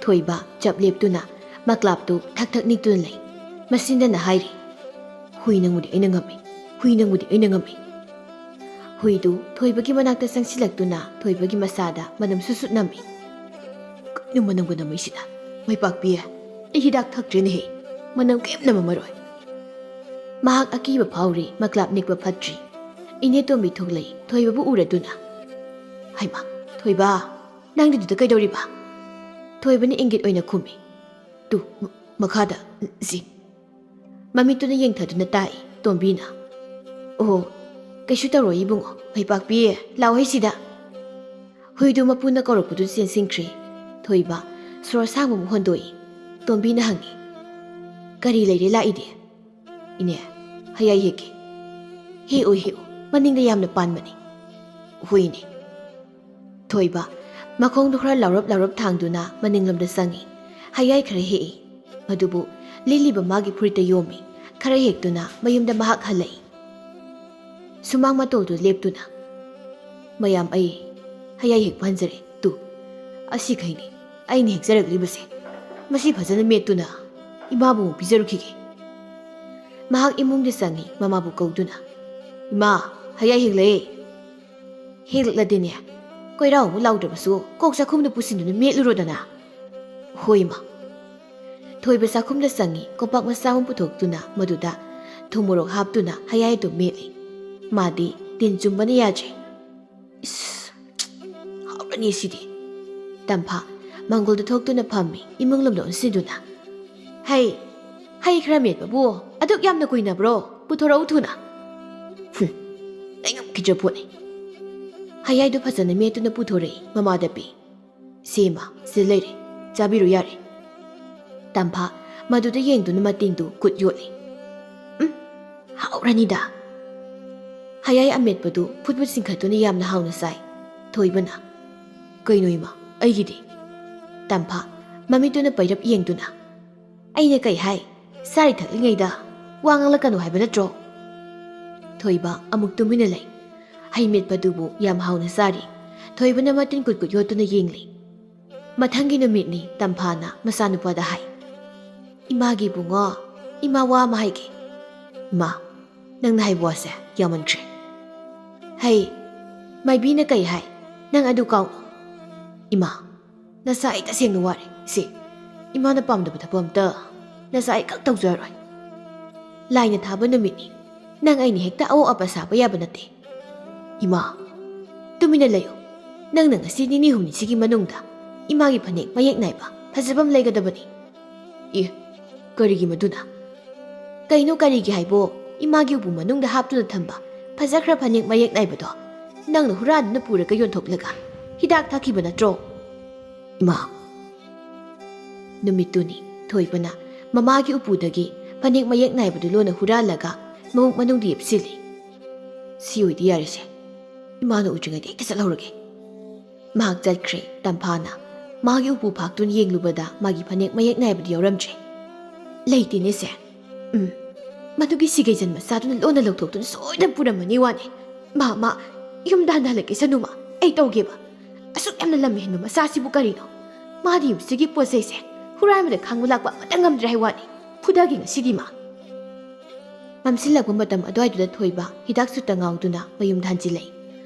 ꯊꯣꯏꯕ ꯆꯞ ꯂꯦꯞꯇꯨꯅ ꯃꯀ꯭ꯂꯥꯞꯇꯨ ꯊꯛ ꯊꯛ ꯅꯤꯛꯇꯨꯅ ꯂꯩ꯫ ꯃꯆꯤꯟꯗꯅ ꯍꯥꯏꯔꯤ, "ꯍꯨꯏ ꯅꯪꯕꯨꯗꯤ ꯑꯩꯅ ꯉꯝꯃꯤ, ꯍꯨꯏ ꯅꯪꯕꯨꯗꯤ ꯑꯩꯅ ꯉꯝꯃꯤ"꯫ ꯍꯨꯏꯗꯨ ꯊꯣꯏꯕꯒꯤ ꯃꯅꯥꯛꯇ ꯆꯪꯁꯤꯜꯂꯛꯇꯨꯅ ꯊꯣꯏꯕꯒꯤ ꯃꯁꯥꯗ ꯃꯅꯝ ꯁꯨꯠ ꯁꯨꯠ ꯅꯝꯃꯤ꯫ "ꯀꯩꯅꯣ ꯃꯅꯝꯒ ꯅꯝꯃꯛꯏꯁꯤꯅ? ꯃꯥꯏꯄꯥꯛꯄꯤ, ꯑꯩ ꯍꯤꯗꯥꯛ ꯊꯛꯇ꯭ꯔꯦꯅꯦꯍꯦ, ꯃꯅꯝ ꯀꯩꯝ ꯅꯝꯃꯝꯃꯔꯣꯏ"꯫ ꯃꯍꯥꯛ ꯑꯀꯤꯕ ꯐꯥꯎꯔꯤ, ꯃꯀ꯭ꯂꯥꯞ ꯅꯤꯛꯄ ꯐꯠꯇ꯭ꯔꯤ꯫ ꯏꯅꯦꯇꯣꯝꯕꯤ ꯊꯣꯛꯂꯛꯏ ꯊꯣꯏꯕꯕꯨ ꯎꯔꯗꯨꯅ꯫ "ꯍꯩꯃꯥ, ꯊꯣꯏꯕ, ꯅꯪꯗꯤ ꯑꯗꯨꯗ ꯀꯩꯗꯧꯔꯤꯕ?" ꯊꯣꯏꯕꯅ ꯏꯪꯒꯤꯠ ꯑꯣꯏꯅ ꯈꯨꯝꯃꯤ꯫ "ꯇꯨ, ꯃ-, ꯃꯈꯥꯗ, ꯁꯤ"꯫ ꯃꯃꯤꯠꯇꯨꯅ ꯌꯦꯡꯊꯗꯨꯅ ꯇꯥꯛꯏ ꯇꯣꯝꯕꯤꯅ꯫ "ꯑꯣꯍꯣ, ꯀꯩꯁꯨ ꯇꯧꯔꯣꯏ ꯏꯕꯨꯡꯉꯣ, ꯃꯥꯏꯄꯥꯛꯄꯤ, ꯂꯥꯎ ꯍꯩꯁꯤꯗ"꯫ ꯍꯨꯏꯗꯨ ꯃꯄꯨꯅ ꯀꯧꯔꯛꯄꯗꯨ ꯆꯦꯟꯁꯤꯟꯈ꯭ꯔꯦ꯫ ꯊꯣꯏꯕ ꯁꯣꯔ ꯑꯁꯥꯡꯕ ꯑꯃ ꯍꯣꯟꯗꯣꯛꯏ꯫ ꯇꯣꯝꯕꯤꯅ ꯍꯪꯉꯤ, "ꯀꯔꯤ ꯂꯩꯔꯦ ꯂꯥꯛꯏꯗꯤ?" "ꯏꯅꯦ, ꯍꯌꯥꯏ ꯍꯦꯛꯀꯦ"꯫ "ꯍꯦꯛꯎ, ꯍꯦꯛꯎ, ꯃꯅꯤꯡꯗ ꯌꯥꯝꯅ ꯄꯥꯟꯕꯅꯤ"꯫ "ꯍꯣꯏꯅꯦ"꯫ ꯊꯣꯏꯕ ꯃꯈꯣꯡꯗꯨ ꯈꯔ ꯂꯥꯎꯔꯞ ꯂꯥꯎꯔꯞ ꯊꯥꯡꯗꯨꯅ ꯃꯅꯤꯡꯂꯣꯝꯗ ꯆꯪꯉꯤ꯫ ꯍꯌꯥꯏ ꯈꯔ ꯍꯦꯛꯏ꯫ ꯃꯗꯨꯕꯨ ꯂꯤꯠꯂꯤꯕ ꯃꯥꯒꯤ ꯐꯨꯔꯤꯠꯇ ꯌꯣꯝꯃꯤ꯫ ꯈꯔ ꯍꯦꯛꯇꯨꯅ ꯃꯌꯨꯝꯗ ꯃꯍꯥꯛ ꯍꯜꯂꯛꯏ꯫ ꯁꯨꯃꯥꯡ ꯃꯇꯣꯜꯗꯨ ꯂꯦꯞꯇꯨꯅ, "ꯃꯌꯥꯝ, ꯑꯩ ꯍꯌꯥꯏ ꯍꯦꯛꯄ ꯍꯟꯖꯔꯦ꯫ ꯇꯨ, ꯑꯁꯤꯈꯩꯅꯤ ꯑꯩꯅ ꯍꯦꯛꯆꯔꯛꯂꯤꯕꯁꯦ꯫ ꯃꯁꯤ ꯐꯖꯅ ꯃꯦꯠꯇꯨꯅ ꯏꯃꯥꯕꯨ ꯑꯃꯨꯛ ꯄꯤꯖꯔꯨꯈꯤꯒꯦ"꯫ ꯃꯍꯥꯛ ꯏꯃꯨꯡꯗ ꯆꯪꯉꯤ, ꯃꯃꯥꯕꯨ ꯀꯧꯗꯨꯅ, "ꯏꯃꯥ, ꯍꯌꯥꯏ ꯍꯦꯛꯂꯛꯑꯦ"꯫ "ꯍꯦꯛꯂꯛꯂꯗꯤꯅꯦ, ꯀꯣꯏꯔꯥꯎ ꯑꯃꯨꯛ ꯂꯥꯎꯗ꯭ꯔꯕꯁꯨ ꯀꯣꯛ ꯆꯥꯛꯈꯨꯝꯗ ꯄꯨꯁꯤꯟꯗꯨꯅ ꯃꯦꯠꯂꯨꯔꯣꯗꯅ"꯫ "ꯍꯣꯏ, ꯏꯃꯥ"꯫ ꯊꯣꯏꯕ ꯆꯥꯛꯈꯨꯝꯗ ꯆꯪꯉꯤ, ꯀꯣꯝꯄꯥꯛ ꯃꯆꯥ ꯑꯃ ꯄꯨꯊꯣꯛꯇꯨꯅ ꯃꯗꯨꯗ ꯊꯨꯝ ꯃꯣꯔꯣꯛ ꯍꯥꯞꯇꯨꯅ ꯍꯌꯥꯏ ꯑꯗꯨ ꯃꯦꯠꯂꯤ꯫ ꯃꯥꯗꯤ ꯇꯤꯟ ꯆꯨꯝꯕꯅ ꯌꯥꯗ꯭ꯔꯦ꯫ "ꯏꯁ, ꯍꯥꯎꯔꯅꯤ ꯁꯤꯗꯤ"꯫ ꯇꯝꯐꯥ ꯃꯪꯒꯣꯜꯗ ꯊꯣꯛꯇꯨꯅ ꯐꯝꯃꯤ, ꯏꯃꯨꯡ ꯂꯣꯝꯗ ꯑꯣꯟꯁꯤꯟꯗꯨꯅ꯫ "ꯍꯩ, ꯍꯩ ꯈꯔ ꯃꯦꯠꯄꯕꯨ ꯑꯗꯨꯛ ꯌꯥꯝꯅ ꯀꯨꯏꯅꯕ꯭ꯔꯣ? ꯄꯨꯊꯣꯔꯛꯎ ꯊꯨꯅ"꯫ "ꯍꯨꯝ, ꯑꯩ ꯉꯝꯈꯤꯗ꯭ꯔ ꯄꯣꯠꯅꯤ"꯫ ꯍꯌꯥꯏꯗꯨ ꯐꯖꯅ ꯃꯦꯠꯇꯨꯅ ꯄꯨꯊꯣꯔꯛꯏ, ꯃꯃꯥꯗ ꯄꯤ꯫ "ꯁꯦ ꯏꯃꯥ, ꯁꯤ ꯂꯩꯔꯦ, ꯆꯥꯕꯤꯔꯨ ꯌꯥꯔꯦ"꯫ ꯇꯝꯐꯥ ꯃꯗꯨꯗ ꯌꯦꯡꯗꯨꯅ ꯃꯇꯤꯟꯗꯨ ꯈꯨꯠ ꯌꯣꯠꯂꯤ꯫ "ꯎꯝ, ꯍꯥꯎꯔꯅꯤꯗ"꯫ ꯍꯌꯥꯏ ꯑꯃꯦꯠꯄꯗꯨ ꯐꯨꯠ ꯐꯨꯠ ꯆꯤꯡꯈꯠꯇꯨꯅ ꯌꯥꯝꯅ ꯍꯥꯎꯅ ꯆꯥꯏ꯫ ꯊꯣꯏꯕꯅ, "ꯀꯩꯅꯣ ꯏꯃꯥ, ꯑꯩꯒꯤꯗꯤ?" ꯇꯝꯐꯥ ꯃꯃꯤꯠꯇꯨꯅ ꯄꯩꯔꯞ ꯌꯦꯡꯗꯨꯅ, "ꯑꯩꯅ ꯀꯩ ꯍꯥꯏ? ꯆꯥꯔꯤ ꯊꯛꯂꯤꯉꯩꯗ ꯋꯥ ꯉꯥꯡꯂꯛꯀꯅꯨ ꯍꯥꯏꯕ ꯅꯠꯇ꯭ꯔꯣ?" ꯊꯣꯏꯕ ꯑꯃꯨꯛ ꯇꯨꯃꯤꯟꯅ ꯂꯩ꯫ ꯍꯩ ꯃꯦꯠꯄꯗꯨꯕꯨ ꯌꯥꯝ ꯍꯥꯎꯅ ꯆꯥꯔꯤ꯫ ꯊꯣꯏꯕꯅ ꯃꯇꯤꯟ ꯀꯨꯠ ꯀꯨꯠ ꯌꯣꯠꯇꯨꯅ ꯌꯦꯡꯂꯤ꯫ ꯃꯊꯪꯒꯤ ꯅꯨꯃꯤꯠꯅꯤ ꯇꯝꯐꯥꯅ ꯃꯆꯥꯅꯨꯄꯥꯗ ꯍꯥꯏ, "ꯏꯃꯥꯒꯤ ꯏꯕꯨꯡꯉꯣ, ꯏꯃꯥ ꯋꯥ ꯑꯃ ꯍꯥꯏꯒꯦ꯫ ꯏꯃꯥ, ꯅꯪꯅ ꯍꯥꯏꯕ ꯋꯥꯁꯦ ꯌꯥꯝꯃꯟꯈ꯭ꯔꯦ꯫ ꯍꯩ, ꯃꯥꯏꯕꯤꯅ ꯀꯩ ꯍꯥꯏ? ꯅꯪ ꯑꯗꯨ ꯀꯥꯎꯅꯣ꯫ ꯏꯃꯥ, ꯅꯆꯥ ꯑꯩ ꯇꯁꯦꯡꯅ ꯋꯥꯔꯦ꯫ ꯁꯤ, ꯏꯃꯥꯅ ꯄꯥꯝꯗꯕ ꯊꯕꯛ ꯑꯝꯇ ꯅꯆꯥ ꯑꯩ ꯈꯛ ꯇꯧꯖꯔꯣꯏ꯫ ꯂꯥꯏꯅ ꯊꯥꯕ ꯅꯨꯃꯤꯠꯅꯤ꯫ ꯅꯪ ꯑꯩꯅ ꯍꯦꯛꯇ ꯑꯋꯣꯛ ꯑꯄ ꯁꯥꯕ ꯌꯥꯕ ꯅꯠꯇꯦ꯫ ꯏꯃꯥ, ꯇꯨꯃꯤꯟꯅ ꯂꯩꯌꯨ꯫ ꯅꯪꯅ ꯉꯁꯤ ꯅꯤꯅꯤ ꯍꯨꯝꯅꯤꯁꯤꯒꯤ ꯃꯅꯨꯡꯗ ꯏꯃꯥꯒꯤ ꯐꯅꯦꯛ ꯃꯌꯦꯛ ꯅꯥꯏꯕ ꯐꯖꯕ ꯑꯃ ꯂꯩꯒꯗꯕꯅꯤ꯫" "ꯑꯦ, ꯀꯔꯤꯒꯤ ꯃꯗꯨꯅ?" "ꯀꯩꯅꯣ ꯀꯔꯤꯒꯤ ꯍꯥꯏꯕꯣ? ꯏꯃꯥꯒꯤ ꯎꯄꯨ ꯃꯅꯨꯡꯗ ꯍꯥꯞꯇꯨꯅ ꯊꯝꯕ ꯐꯖꯈ꯭ꯔ ꯐꯅꯦꯛ ꯃꯌꯦꯛ ꯅꯥꯏꯕꯗꯣ ꯅꯪꯅ ꯍꯨꯔꯥꯟꯗꯨꯅ ꯄꯨꯔꯒ ꯌꯣꯟꯊꯣꯛꯂꯒ ꯍꯤꯗꯥꯛ ꯊꯛꯈꯤꯕ ꯅꯠꯇ꯭ꯔꯣ?" "ꯏꯃꯥ!" ꯅꯨꯃꯤꯠꯇꯨꯅꯤ ꯊꯣꯏꯕꯅ ꯃꯃꯥꯒꯤ ꯎꯄꯨꯗꯒꯤ ꯐꯅꯦꯛ ꯃꯌꯦꯛ ꯅꯥꯏꯕꯗꯨ ꯂꯣꯟꯅ ꯍꯨꯔꯥꯜꯂꯒ ꯃꯃꯨꯛ ꯃꯅꯨꯡꯗ ꯌꯦꯞꯁꯤꯜꯂꯤ꯫ "ꯁꯤ ꯑꯣꯏꯗꯤ ꯌꯥꯔꯦꯁꯦ꯫ ꯏꯃꯥꯅ ꯎꯗ꯭ꯔꯤꯉꯩꯗ ꯍꯦꯛꯇ ꯆꯠꯍꯧꯔꯒꯦ꯫" ꯃꯍꯥꯛ ꯆꯠꯈ꯭ꯔꯦ꯫ ꯇꯝꯐꯥꯅ ꯃꯥꯒꯤ ꯎꯄꯨ ꯐꯥꯛꯇꯨꯅ ꯌꯦꯡꯂꯨꯕꯗ ꯃꯥꯒꯤ ꯐꯅꯦꯛ ꯃꯌꯦꯛ ꯅꯥꯏꯕꯗꯨ ꯌꯥꯎꯔꯝꯗ꯭ꯔꯦ꯫ "ꯂꯩꯇꯦꯅꯦ ꯁꯦ꯫ ꯎꯝ, ꯃꯗꯨꯒꯤ ꯁꯤꯒꯩꯖꯟ ꯃꯆꯥꯗꯨꯅ ꯂꯣꯟꯅ ꯂꯧꯊꯣꯛꯇꯨꯅ ꯁꯣꯏꯗꯅ ꯄꯨꯔꯝꯃꯅꯤ ꯋꯥꯅꯤ꯫ ꯃꯥ, ꯃꯥ, ꯌꯨꯝꯗ ꯍꯟꯊ ꯍꯜꯂꯛꯀꯦ ꯁꯅꯨꯃ, ꯑꯩ ꯇꯧꯒꯦꯕ꯫ ꯑꯁꯨꯛ ꯌꯥꯝꯅ ꯂꯝ ꯍꯦꯟꯕ ꯃꯆꯥꯁꯤꯕꯨ ꯀꯔꯤꯅꯣ? ꯃꯥꯗꯤ ꯌꯨꯝꯁꯤꯒꯤ ꯄꯣꯠ ꯆꯩꯁꯦ ꯍꯨꯔꯥꯟꯕꯗ ꯈꯥꯡꯕ ꯂꯥꯛꯄ ꯑꯃꯠꯇ ꯉꯝꯗ꯭ꯔꯦ ꯍꯥꯏ ꯋꯥꯅꯤ꯫ ꯐꯨꯗꯒꯦ ꯉꯁꯤꯗꯤ ꯃꯥ꯫" ꯃꯝꯁꯤꯜꯂꯛꯄ ꯃꯇꯝ ꯑꯗꯨꯋꯥꯏꯗꯨꯗ ꯊꯣꯏꯕ ꯍꯤꯗꯥꯛ ꯆꯨꯠꯇ ꯉꯥꯎꯗꯨꯅ ꯃꯌꯨꯝꯗ ꯍꯟꯖꯤꯜꯂꯛꯏ꯫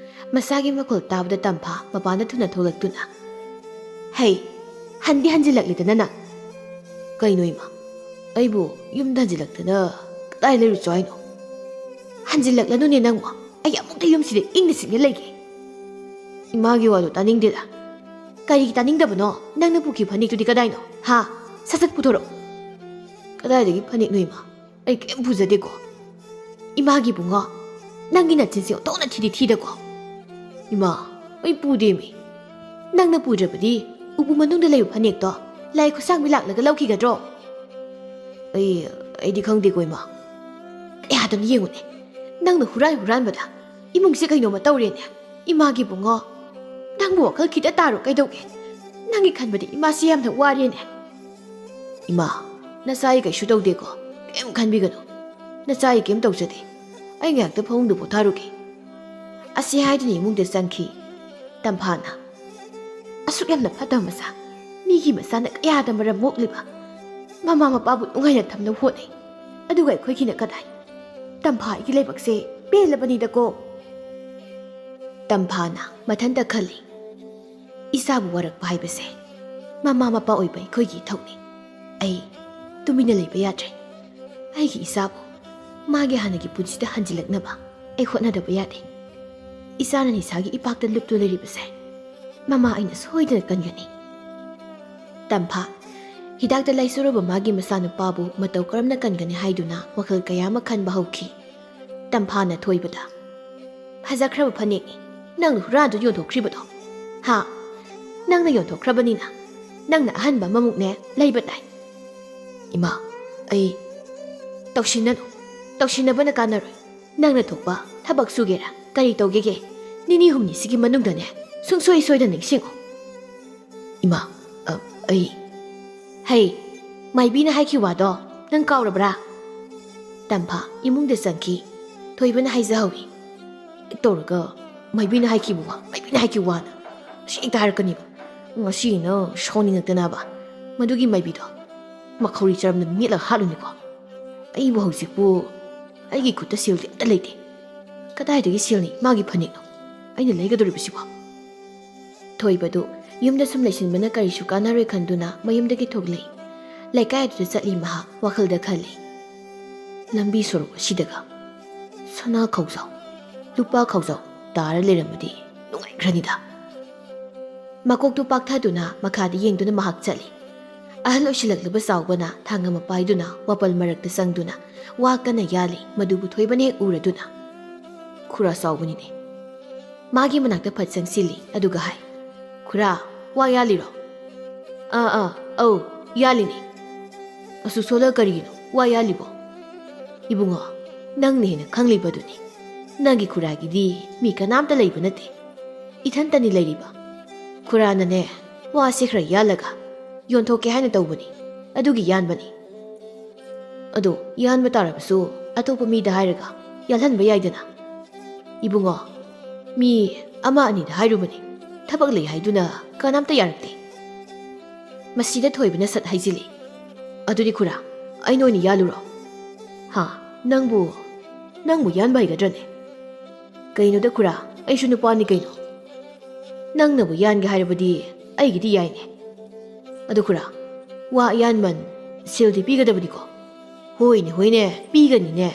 ꯃꯆꯥꯒꯤ ꯃꯈꯣꯜ ꯇꯥꯕꯗ ꯇꯝꯐꯥ ꯃꯄꯥꯟꯗ ꯊꯨꯅ ꯊꯣꯛꯂꯛꯇꯨꯅ, "ꯍꯩ, ꯍꯟꯗꯤ ꯍꯟꯖꯤꯜꯂꯛꯂꯦꯗꯅ ꯅꯪ?" "ꯀꯩꯅꯣ ꯏꯃꯥ? ꯑꯩꯕꯨ ꯌꯨꯝꯗ ꯍꯟꯖꯤꯜꯂꯛꯇꯅ ꯀꯗꯥꯏ ꯂꯩꯔꯨꯆꯣ ꯍꯥꯏꯅꯣ?" "ꯍꯟꯖꯤꯜꯂꯛꯂꯅꯨꯅꯦ ꯅꯪꯕꯣ꯫ ꯑꯩ ꯑꯃꯨꯛꯇ ꯌꯨꯝꯁꯤꯗ ꯏꯪꯅ ꯆꯤꯛꯅ ꯂꯩꯒꯦ꯫" "ꯏꯃꯥꯒꯤ ꯋꯥꯗꯣ ꯇꯥꯅꯤꯡꯗꯦꯗ꯫" "ꯀꯔꯤꯒꯤ ꯇꯥꯅꯤꯡꯗꯕꯅꯣ? ꯅꯪꯅ ꯄꯨꯈꯤ ꯐꯅꯦꯛꯇꯨꯗꯤ ꯀꯗꯥꯏꯅꯣ? ꯍꯥ? ꯁꯠ ꯁꯠ ꯄꯨꯊꯣꯔꯛꯑꯣ꯫" "ꯀꯗꯥꯏꯗꯒꯤ ꯐꯅꯦꯛꯅꯣ ꯏꯃꯥ? ꯑꯩ ꯀꯩꯝ ꯄꯨꯖꯗꯦꯀꯣ꯫" "ꯏꯃꯥꯒꯤ ꯏꯕꯨꯡꯉꯣ, ꯅꯪꯒꯤ ꯅꯆꯤꯟꯁꯦ ꯑꯣꯟꯊꯣꯛꯅ ꯊꯤꯗꯤ ꯊꯤꯗꯀꯣ꯫" "ꯏꯃꯥ, ꯑꯩ ꯄꯨꯗꯦꯃꯤ꯫" "ꯅꯪꯅ ꯄꯨꯗ꯭ꯔꯕꯗꯤ ꯎꯄꯨ ꯃꯅꯨꯡꯗ ꯂꯩꯕ ꯐꯅꯦꯛꯇꯣ ꯂꯥꯏ ꯈꯨꯠꯁꯥꯡꯕꯤ ꯂꯥꯛꯂꯒ ꯂꯧꯈꯤꯒꯗ꯭ꯔꯣ?" "ꯑꯩ, ꯑꯩꯗꯤ ꯈꯪꯗꯦꯀꯣ ꯏꯃꯥ꯫" "ꯀꯌꯥꯗꯅ ꯌꯦꯡꯉꯨꯅꯦ, ꯅꯪꯅ ꯍꯨꯔꯥꯟ ꯍꯨꯔꯥꯟꯕꯗ ꯏꯃꯨꯡꯁꯦ ꯀꯩꯅꯣꯝꯃ ꯇꯧꯔꯦꯅꯦ꯫ ꯏꯃꯥꯒꯤ ꯏꯕꯨꯡꯉꯣ, ꯅꯪꯕꯨ ꯋꯥꯈꯜ ꯈꯤꯇ ꯇꯥꯔꯣ ꯀꯩꯗꯧꯒꯦ? ꯅꯪꯒꯤ ꯈꯟꯕꯗꯤ ꯏꯃꯥꯁꯤ ꯌꯥꯝꯅ ꯋꯥꯔꯦꯅꯦ꯫" "ꯏꯃꯥ, ꯅꯆꯥ ꯑꯩ ꯀꯩꯁꯨ ꯇꯧꯗꯦꯀꯣ, ꯀꯩꯝ ꯈꯟꯕꯤꯒꯅꯨ꯫ ꯅꯆꯥ ꯑꯩ ꯀꯩꯝ ꯇꯧꯖꯗꯦ꯫ ꯑꯩ ꯉꯥꯏꯍꯥꯛꯇ ꯐꯃꯨꯡꯗ ꯄꯣꯊꯥꯔꯨꯒꯦ꯫" ꯑꯁꯤ ꯍꯥꯏꯗꯨꯅ ꯏꯃꯨꯡꯗ ꯆꯪꯈꯤ ꯇꯝꯐꯥꯅ꯫ "ꯑꯁꯨꯛ ꯌꯥꯝꯅ ꯐꯠꯇꯕ ꯃꯆꯥ, ꯃꯤꯒꯤ ꯃꯆꯥꯅ ꯀꯌꯥꯗ ꯃꯔꯝ ꯃꯣꯛꯂꯤꯕ꯫ ꯃꯃꯥ ꯃꯄꯥꯕꯨ ꯅꯨꯡꯉꯥꯏꯅ ꯊꯝꯅꯕ ꯍꯣꯠꯅꯩ, ꯑꯗꯨꯒ ꯑꯩꯈꯣꯏꯒꯤꯅ ꯀꯗꯥꯏ? ꯇꯝꯐꯥ, ꯑꯩꯒꯤ ꯂꯥꯏꯕꯛꯁꯦ ꯄꯦꯜꯂꯕꯅꯤꯗꯀꯣ꯫ ꯇꯝꯐꯥꯅ ꯃꯊꯟꯇ ꯈꯜꯂꯤ, ꯏꯆꯥꯕꯨ ꯋꯥꯔꯛꯄ ꯍꯥꯏꯕꯁꯦ ꯃꯃꯥ ꯃꯄꯥ ꯑꯣꯏꯕ ꯑꯩꯈꯣꯏꯒꯤ ꯏꯊꯧꯅꯤ꯫ ꯑꯩ ꯇꯨꯃꯤꯟꯅ ꯂꯩꯕ ꯌꯥꯗ꯭ꯔꯦ꯫ ꯑꯩꯒꯤ ꯏꯆꯥꯕꯨ ꯃꯥꯒꯤ ꯍꯥꯟꯅꯒꯤ ꯄꯨꯟꯁꯤꯗ ꯍꯟꯖꯤꯜꯂꯛꯅꯕ ꯑꯩ ꯍꯣꯠꯅꯗꯕ ꯌꯥꯗꯦ꯫ ꯏꯆꯥꯅ ꯅꯤꯁꯥꯒꯤ ꯏꯄꯥꯛꯇ ꯂꯨꯞꯇꯨꯅ ꯂꯩꯔꯤꯕꯁꯦ ꯃꯃꯥ ꯑꯩꯅ ꯁꯣꯏꯗꯅ ꯀꯟꯒꯅꯤ꯫ ꯇꯝꯐꯥ, ꯍꯤꯗꯥꯛꯇ ꯂꯥꯏꯆꯨꯔꯕ ꯃꯥꯒꯤ ꯃꯆꯥꯅꯨꯄꯥꯕꯨ ꯃꯇꯧ ꯀꯔꯝꯅ ꯀꯟꯒꯅꯤ ꯍꯥꯏꯗꯨꯅ ꯋꯥꯈꯜ ꯀꯌꯥ ꯑꯃ ꯈꯟꯕ ꯍꯧꯈꯤ꯫ ꯇꯝꯐꯥꯅ ꯊꯣꯏꯕꯗ, "ꯐꯖꯈ꯭ꯔꯕ ꯐꯅꯦꯛꯅꯤ ꯅꯪꯅ ꯍꯨꯔꯥꯟꯗꯨꯅ ꯌꯣꯟꯊꯣꯛꯈ꯭ꯔꯤꯕꯗꯣ꯫ ꯍꯥ? ꯅꯪꯅ ꯌꯣꯟꯊꯣꯛꯈ꯭ꯔꯕꯅꯤꯅ ꯅꯪꯅ ꯑꯍꯟꯕ ꯑꯃꯃꯨꯛꯅꯦ ꯂꯩꯕ ꯇꯥꯏ꯫" "ꯏꯃꯥ, ꯑꯩ ꯇꯧꯁꯤꯟꯅꯅꯨ꯫ ꯇꯧꯁꯤꯟꯅꯕꯅ ꯀꯥꯟꯅꯔꯣꯏ꯫ ꯅꯪꯅ ꯊꯣꯛꯄ ꯊꯕꯛ ꯁꯨꯒꯦꯔꯥ ꯀꯔꯤ ꯇꯧꯒꯦꯒꯦ, ꯅꯤꯅꯤ ꯍꯨꯝꯅꯤꯁꯤꯒꯤ ꯃꯅꯨꯡꯗꯅꯦ ꯁꯨꯡꯁꯣꯏ ꯁꯣꯏꯗꯅ ꯅꯤꯡꯁꯤꯡꯉꯨ꯫" "ꯏꯃꯥ, ꯑ, ꯑꯩ..." "ꯍꯩ, ꯃꯥꯏꯕꯤꯅ ꯍꯥꯏꯈꯤ ꯋꯥꯗꯣ ꯅꯪ ꯀꯥꯎꯔꯕ꯭ꯔꯥ?" ꯇꯝꯐꯥ ꯏꯃꯨꯡꯗ ꯆꯪꯈꯤ꯫ ꯊꯣꯏꯕꯅ ꯍꯥꯏꯖꯍꯧꯏ꯫ ꯇꯧꯔꯒ ꯃꯥꯏꯕꯤꯅ ꯍꯥꯏꯈꯤꯕ ꯋꯥ, ꯃꯥꯏꯕꯤꯅ ꯍꯥꯏꯈꯤꯕ ꯋꯥꯅ ꯁꯤ ꯍꯦꯛꯇ ꯍꯥꯏꯔꯛꯀꯅꯤꯕ꯫ ꯉꯁꯤꯅ ꯁꯥꯎꯅꯤꯡꯉꯛꯇꯅꯕ ꯃꯗꯨꯒꯤ ꯃꯥꯏꯕꯤꯗꯣ ꯃꯈꯧꯔꯤ ꯆꯔꯝꯗ ꯃꯦꯠꯂꯒ ꯍꯥꯠꯂꯨꯅꯤꯀꯣ꯫ ꯑꯩꯕꯨ ꯍꯧꯖꯤꯛꯄꯨ ꯑꯩꯒꯤ ꯈꯨꯠꯇ ꯁꯦꯜꯗꯤ ꯑꯝꯇ ꯂꯩꯇꯦ꯫ ꯀꯗꯥꯏꯗꯒꯤ ꯁꯦꯜꯅꯤ ꯃꯥꯒꯤ ꯐꯅꯦꯛꯅꯣ ꯑꯩꯅ ꯂꯩꯒꯗꯧꯔꯤꯕꯁꯤꯕꯣ? ꯊꯣꯏꯕꯗꯨ ꯌꯨꯝꯗ ꯁꯨꯝ ꯂꯩꯁꯤꯟꯕꯅ ꯀꯔꯤꯁꯨ ꯀꯥꯟꯅꯔꯣꯏ ꯈꯟꯗꯨꯅ ꯃꯌꯨꯝꯗꯒꯤ ꯊꯣꯛꯂꯛꯏ꯫ ꯂꯩꯀꯥꯏ ꯑꯗꯨꯗ ꯆꯠꯂꯤ ꯃꯍꯥꯛ ꯋꯥꯈꯜꯗ ꯈꯜꯂꯤ, "ꯂꯝꯕꯤ ꯁꯣꯔꯣꯛ ꯑꯁꯤꯗꯒ ꯁꯅꯥ ꯈꯧꯖꯥꯎ, ꯂꯨꯄꯥ ꯈꯧꯖꯥꯎ ꯇꯥꯔ ꯂꯩꯔꯝꯃꯗꯤ ꯅꯨꯡꯉꯥꯏꯈ꯭ꯔꯅꯤꯗ꯫" ꯃꯀꯣꯛꯇꯨ ꯄꯥꯛꯊꯗꯨꯅ ꯃꯈꯥꯗ ꯌꯦꯡꯗꯨꯅ ꯃꯍꯥꯛ ꯆꯠꯂꯤ꯫ ꯑꯍꯜ ꯑꯣꯏꯁꯤꯜꯂꯛꯂꯕ ꯆꯥꯎꯕꯅ ꯊꯥꯡ ꯑꯃ ꯄꯥꯏꯗꯨꯅ ꯋꯥꯄꯜ ꯃꯔꯛꯇ ꯆꯪꯗꯨꯅ ꯋꯥ ꯀꯟꯅ ꯌꯥꯜꯂꯤ꯫ ꯃꯗꯨꯕꯨ ꯊꯣꯏꯕꯅ ꯍꯦꯛ ꯎꯔꯗꯨꯅ, "ꯈꯨꯔꯥ ꯆꯥꯎꯕꯅꯤꯅꯦ꯫" ꯃꯥꯒꯤ ꯃꯅꯥꯛꯇ ꯐꯠ ꯆꯪꯁꯤꯜꯂꯤ, ꯑꯗꯨꯒ ꯍꯥꯏ, "ꯈꯨꯔꯥ, ꯋꯥ ꯌꯥꯜꯂꯤꯔꯣ?" "ꯑꯥ, ꯑꯥ, ꯑꯧ, ꯌꯥꯜꯂꯤꯅꯦ꯫" "ꯑꯁꯨꯛ ꯁꯣꯜꯂ ꯀꯔꯤꯒꯤꯅꯣ ꯋꯥ ꯌꯥꯜꯂꯤꯕꯣ?" "ꯏꯕꯨꯡꯉꯣ, ꯅꯪꯅ ꯍꯦꯟꯅ ꯈꯪꯂꯤꯕꯗꯨꯅꯤ꯫ ꯅꯪꯒꯤ ꯈꯨꯔꯥꯒꯤꯗꯤ ꯃꯤ ꯀꯅꯥꯝꯇ ꯂꯩꯕ ꯅꯠꯇꯦ꯫ ꯏꯊꯟꯇꯅꯤ ꯂꯩꯔꯤꯕ꯫ ꯈꯨꯔꯥꯅꯅꯦ, ꯋꯥꯁꯦ ꯈꯔ ꯌꯥꯜꯂꯒ ꯌꯣꯟꯊꯣꯛꯀꯦ ꯍꯥꯏꯅ ꯇꯧꯕꯅꯤ꯫ ꯑꯗꯨꯒꯤ ꯌꯥꯟꯕꯅꯤ꯫ ꯑꯗꯣ ꯌꯥꯟꯕ ꯇꯥꯔꯕꯁꯨ ꯑꯇꯣꯞꯄ ꯃꯤꯗ ꯍꯥꯏꯔꯒ ꯌꯥꯜꯍꯟꯕ ꯌꯥꯏꯗꯅ꯫" "ꯏꯕꯨꯡꯉꯣ, ꯃꯤ ꯑꯃ ꯑꯅꯤꯗ ꯍꯥꯏꯔꯨꯕꯅꯤ, ꯊꯕꯛ ꯂꯩ ꯍꯥꯏꯗꯨꯅ ꯀꯅꯥꯝꯇ ꯌꯥꯔꯛꯇꯦ꯫" ꯃꯁꯤꯗ ꯊꯣꯏꯕꯅ ꯁꯠ ꯍꯥꯏꯖꯤꯜꯂꯤ꯫ "ꯑꯗꯨꯗꯤ ꯈꯨꯔꯥ, ꯑꯩꯅ ꯑꯣꯏꯅ ꯌꯥꯜꯂꯨꯔꯣ?" "ꯍꯥ? ꯅꯪꯕꯨ, ꯅꯪꯕꯨ ꯌꯥꯟꯕ ꯍꯩꯒꯗ꯭ꯔꯅꯦ?" "ꯀꯩꯅꯣꯗ ꯈꯨꯔꯥ, ꯑꯩꯁꯨ ꯅꯨꯄꯥꯅꯤ ꯀꯩꯅꯣ꯫ ꯅꯪꯅꯕꯨ ꯌꯥꯟꯒꯦ ꯍꯥꯏꯔꯕꯗꯤ ꯑꯩꯒꯤꯗꯤ ꯌꯥꯏꯅꯦ꯫ ꯑꯗꯨ ꯈꯨꯔꯥ, ꯋꯥ ꯑꯌꯥꯟꯃꯟ ꯁꯦꯜꯗꯤ ꯄꯤꯒꯗꯕꯅꯤꯀꯣ?" "ꯍꯣꯏꯅꯦ, ꯍꯣꯏꯅꯦ, ꯄꯤꯒꯅꯤꯅꯦ꯫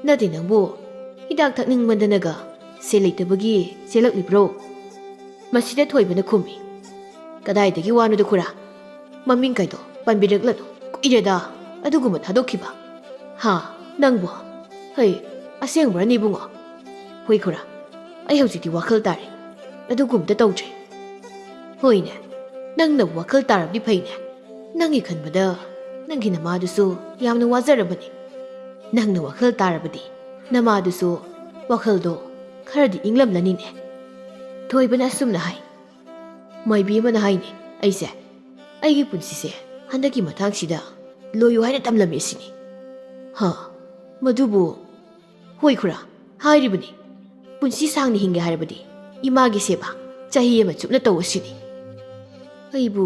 ꯅꯠꯇꯦ ꯅꯪꯕꯨ, ꯍꯤꯗꯥꯛ ꯊꯛꯅꯤꯡꯃꯟꯗꯅꯒ ꯁꯦꯜ ꯂꯩꯇꯕꯒꯤ ꯆꯦꯜꯂꯛꯂꯤꯕ꯭ꯔꯣ?" ꯃꯁꯤꯗ ꯊꯣꯏꯕꯅ ꯈꯨꯝꯃꯤ꯫ "ꯀꯗꯥꯏꯗꯒꯤ ꯋꯥꯅꯣꯗ ꯈꯨꯔꯥ? ꯃꯃꯤꯡ ꯀꯥꯏꯗꯣ ꯄꯟꯕꯤꯔꯛꯂꯅꯨ꯫ ꯀꯨꯏꯔꯦꯗ ꯑꯗꯨꯒꯨꯝꯕ ꯊꯥꯗꯣꯛꯈꯤꯕ꯫ ꯍꯥ, ꯅꯪꯕꯣ? ꯍꯩ, ꯑꯁꯦꯡꯕ꯭ꯔꯅꯦ ꯏꯕꯨꯡꯉꯣ?" "ꯍꯣꯏ ꯈꯨꯔꯥ, ꯑꯩ ꯍꯧꯖꯤꯛꯇꯤ ꯋꯥꯈꯜ ꯇꯥꯔꯦ꯫ ꯑꯗꯨꯒꯨꯝꯇ ꯇꯧꯗ꯭ꯔꯦ꯫" "ꯍꯣꯏꯅꯦ, ꯅꯪꯅ ꯋꯥꯈꯜ ꯇꯥꯔꯕꯗꯤ ꯐꯩꯅꯦ꯫ ꯅꯪꯒꯤ ꯈꯟꯕꯗ ꯅꯪꯒꯤ ꯅꯃꯥꯗꯨꯁꯨ ꯌꯥꯝꯅ ꯋꯥꯖꯔꯕꯅꯤ꯫ ꯅꯪꯅ ꯋꯥꯈꯜ ꯇꯥꯔꯕꯗꯤ ꯅꯃꯥꯗꯨꯁꯨ ꯋꯥꯈꯜꯗꯣ ꯈꯔꯗꯤ ꯏꯪꯂꯝꯂꯅꯤꯅꯦ꯫" ꯊꯣꯏꯕꯅ ꯑꯁꯨꯝꯅ ꯍꯥꯏ꯫ "ꯃꯥꯏꯕꯤ ꯑꯃꯅ ꯍꯥꯏꯅꯦ, ꯑꯩꯁꯦ ꯑꯩꯒꯤ ꯄꯨꯟꯁꯤꯁꯦ ꯍꯟꯗꯛꯀꯤ ꯃꯇꯥꯡꯁꯤꯗ ꯂꯣꯏꯌꯨ ꯍꯥꯏꯅ ꯇꯝꯂꯝꯃꯤ ꯑꯁꯤꯅꯤ꯫" "ꯍꯥ? ꯃꯗꯨꯕꯨ?" "ꯍꯣꯏ ꯈꯨꯔꯥ, ꯍꯥꯏꯔꯤꯕꯅꯤ꯫ ꯄꯨꯟꯁꯤ ꯁꯥꯡꯅ ꯍꯤꯡꯒꯦ ꯍꯥꯏꯔꯕꯗꯤ ꯏꯃꯥꯒꯤ ꯁꯦꯕꯥ ꯆꯍꯤ ꯑꯃ ꯆꯨꯞꯅ ꯇꯧ ꯑꯁꯤꯅꯤ꯫" "ꯑꯩꯕꯨ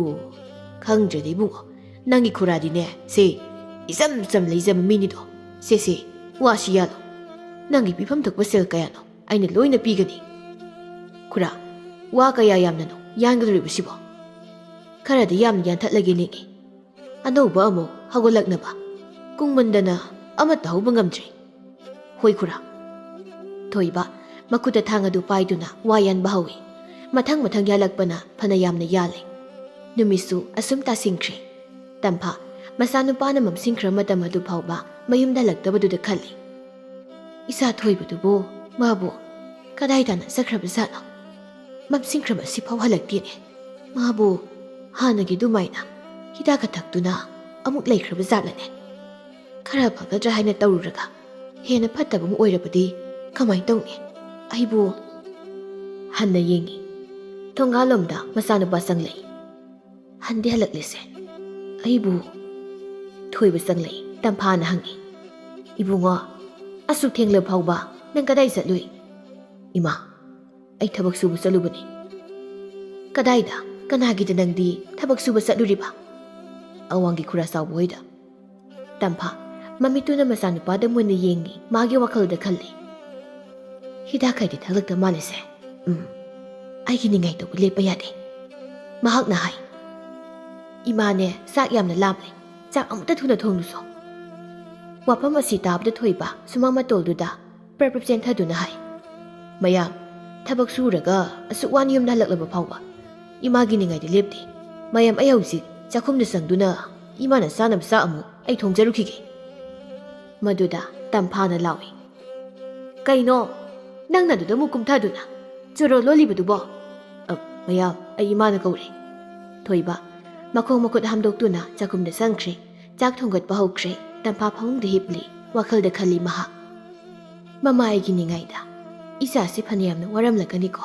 ꯈꯪꯗ꯭ꯔꯦꯗ ꯏꯕꯨꯡꯉꯣ, ꯅꯪꯒꯤ ꯈꯨꯔꯥꯗꯤꯅꯦ, ꯁꯦ, ꯏꯆꯝ ꯆꯝ ꯂꯩꯖꯕ ꯃꯤꯅꯤꯗꯣ꯫ ꯁꯦ, ꯁꯦ, ꯋꯥꯁꯤ ꯌꯥꯜꯂꯣ꯫ ꯅꯪꯒꯤ ꯄꯤꯐꯝ ꯊꯣꯛꯄ ꯁꯦꯜ ꯀꯌꯥꯅꯣ ꯑꯩꯅ ꯂꯣꯏꯅ ꯄꯤꯒꯅꯤ꯫" "ꯈꯨꯔꯥ, ꯋꯥ ꯀꯌꯥ ꯌꯥꯝꯅꯅꯣ ꯌꯥꯟꯒꯗꯧꯔꯤꯕꯁꯤꯕꯣ? ꯈꯔꯗꯤ ꯌꯥꯝꯅ ꯌꯥꯟꯊꯠꯂꯒꯦ ꯅꯤꯡꯏ꯫ ꯑꯅꯧꯕ ꯑꯃꯨꯛ ꯍꯧꯒꯠꯂꯛꯅꯕ꯫ ꯀꯨꯡꯃꯟꯗꯅ ꯑꯃꯠꯇ ꯍꯧꯕ ꯉꯝꯗ꯭ꯔꯦ꯫" "ꯍꯣꯏ ꯈꯨꯔꯥ꯫" ꯊꯣꯏꯕ ꯃꯈꯨꯠꯇ ꯊꯥꯡ ꯑꯗꯨ ꯄꯥꯏꯗꯨꯅ ꯋꯥ ꯌꯥꯟꯕ ꯍꯧꯏ꯫ ꯃꯊꯪ ꯃꯊꯪ ꯌꯥꯜꯂꯛꯄꯅ ꯐꯅ ꯌꯥꯝꯅ ꯌꯥꯜꯂꯦ꯫ ꯅꯨꯃꯤꯠꯁꯨ ꯑꯁꯨꯝ ꯇꯥꯁꯤꯟꯈ꯭ꯔꯦ꯫ ꯇꯝꯐꯥ ꯃꯆꯥꯅꯨꯄꯥꯅ ꯃꯝꯁꯤꯟꯈ꯭ꯔ ꯃꯇꯝ ꯑꯗꯨ ꯐꯥꯎꯕ ꯃꯌꯨꯝꯗ ꯍꯜꯂꯛꯇꯕꯗꯨꯗ ꯈꯜꯂꯤ꯫ "ꯏꯆꯥ ꯊꯣꯏꯕꯗꯨꯕꯨ ꯃꯥꯕꯨ ꯀꯗꯥꯏ ꯇꯥꯟꯅ ꯆꯠꯈ꯭ꯔꯕ ꯖꯥꯠꯅꯣ? ꯃꯝꯁꯤꯟꯈ꯭ꯔꯕ ꯑꯁꯤꯐꯥꯎ ꯍꯜꯂꯛꯇꯦꯅꯦ꯫ ꯃꯥꯕꯨ ꯍꯥꯟꯅꯒꯤ ꯑꯗꯨꯃꯥꯏꯅ ꯍꯤꯗꯥꯛꯀ ꯊꯛꯇꯨꯅ ꯑꯃꯨꯛ ꯂꯩꯈ꯭ꯔꯕ ꯖꯥꯠꯂꯅꯦ? ꯈꯔ ꯐꯒꯗ꯭ꯔꯥ ꯍꯥꯏꯅ ꯇꯧꯔꯨꯔꯒ ꯍꯦꯟꯅ ꯐꯠꯇꯕ ꯑꯃ ꯑꯣꯏꯔꯕꯗꯤ ꯀꯃꯥꯏꯅ ꯇꯧꯅꯤ? ꯑꯩꯕꯨ"꯫ ꯍꯟꯅ ꯌꯦꯡꯉꯤ꯫ ꯊꯣꯡꯒꯥꯜꯂꯣꯝꯗ ꯃꯆꯥꯅꯨꯄꯥ ꯆꯪꯂꯛꯏ꯫ "ꯍꯟꯗꯤ ꯍꯜꯂꯛꯂꯤꯁꯦ ꯑꯩꯕꯨ?" ꯊꯣꯏꯕ ꯆꯪꯂꯛꯏ꯫ ꯇꯝꯐꯥꯅ ꯍꯪꯉꯤ꯫ "ꯏꯕꯨꯡꯉꯣ, ꯑꯁꯨꯛ ꯊꯦꯡꯂ ꯐꯥꯎꯕ ꯅꯪ ꯀꯗꯥꯏ ꯆꯠꯂꯨꯏ?" "ꯏꯃꯥ, ꯑꯩ ꯊꯕꯛ ꯁꯨꯕ ꯆꯠꯂꯨꯕꯅꯤ꯫" "ꯀꯗꯥꯏꯗ? "ꯀꯅꯥꯒꯤꯗ ꯅꯪꯗꯤ ꯊꯕꯛ ꯁꯨꯕ ꯆꯠꯂꯨꯔꯤꯕ?" "ꯑꯋꯥꯡꯒꯤ ꯈꯨꯔꯥ ꯆꯥꯎꯕ ꯍꯣꯏꯗ꯫" ꯇꯝꯐꯥ ꯃꯃꯤꯠꯇꯨꯅ ꯃꯆꯥꯅꯨꯄꯥꯗ ꯃꯨꯟꯅ ꯌꯦꯡꯉꯤ꯫ ꯃꯥꯒꯤ ꯋꯥꯈꯜꯗ ꯈꯜꯂꯤ, "ꯍꯤꯗꯥꯛ ꯈꯩꯗꯤ ꯊꯛꯂꯛꯇ ꯃꯥꯜꯂꯤꯁꯦ꯫ ꯎꯝ, ꯑꯩꯒꯤ ꯅꯤꯡꯉꯥꯏ ꯇꯧꯕ ꯂꯦꯞꯄ ꯌꯥꯗꯦ꯫" ꯃꯍꯥꯛꯅ ꯍꯥꯏ, "ꯏꯃꯥꯅꯦ, ꯆꯥꯛ ꯌꯥꯝꯅ ꯂꯥꯝꯂꯦ꯫ ꯆꯥꯛ ꯑꯃꯨꯛꯇ ꯊꯨꯅ ꯊꯣꯡꯂꯨꯁꯣ꯫" ꯋꯥꯐꯝ ꯑꯁꯤ ꯇꯥꯕꯗ ꯊꯣꯏꯕ ꯁꯨꯃꯥꯡ ꯃꯇꯣꯜꯗꯨꯗ ꯄ꯭ꯔꯞ ꯄ꯭ꯔꯞ ꯆꯦꯟꯊꯗꯨꯅ ꯍꯥꯏ, "ꯃꯌꯥꯝ, ꯊꯕꯛ ꯁꯨꯔꯒ ꯑꯁꯨꯛ ꯋꯥꯅ ꯌꯨꯝꯗ ꯍꯜꯂꯛꯂꯕ ꯐꯥꯎꯕ ꯏꯃꯥꯒꯤ ꯅꯤꯡꯉꯥꯏꯗꯤ ꯂꯦꯞꯇꯦ꯫ ꯃꯌꯥꯝ, ꯑꯩ ꯍꯧꯖꯤꯛ ꯆꯥꯛꯈꯨꯝꯗ ꯆꯪꯗꯨꯅ ꯏꯃꯥꯅ ꯆꯥꯅꯕ ꯆꯥꯛ ꯑꯃꯨꯛ ꯑꯩ ꯊꯣꯡꯖꯔꯨꯈꯤꯒꯦ꯫" ꯃꯗꯨꯗ ꯇꯝꯐꯥꯅ ꯂꯥꯎꯏ, "ꯀꯩꯅꯣ? ꯅꯪꯅ ꯑꯗꯨꯗ ꯑꯃꯨꯛ ꯀꯨꯝꯊꯗꯨꯅ ꯆꯣꯔꯣ ꯂꯣꯜꯂꯤꯕꯗꯨꯕꯣ?" "ꯑ, ꯃꯌꯥꯝ, ꯑꯩ ꯏꯃꯥꯅ ꯀꯧꯔꯦ꯫" ꯊꯣꯏꯕ ꯃꯈꯣꯡ ꯃꯈꯨꯠ ꯍꯥꯝꯗꯣꯛꯇꯨꯅ ꯆꯥꯛꯈꯨꯝꯗ ꯆꯪꯈ꯭ꯔꯦ꯫ ꯆꯥꯛ ꯊꯣꯡꯒꯠꯄ ꯍꯧꯈ꯭ꯔꯦ꯫ ꯇꯝꯐꯥ ꯐꯃꯨꯡꯗ ꯍꯤꯞꯂꯤ꯫ ꯋꯥꯈꯜꯗ ꯈꯜꯂꯤ ꯃꯍꯥꯛ, "ꯃꯃꯥ ꯑꯩꯒꯤ ꯅꯤꯡꯉꯥꯏꯗ ꯏꯆꯥꯁꯤ ꯐꯅꯌꯥꯝꯅ ꯋꯥꯔꯝꯂꯒꯅꯤꯀꯣ꯫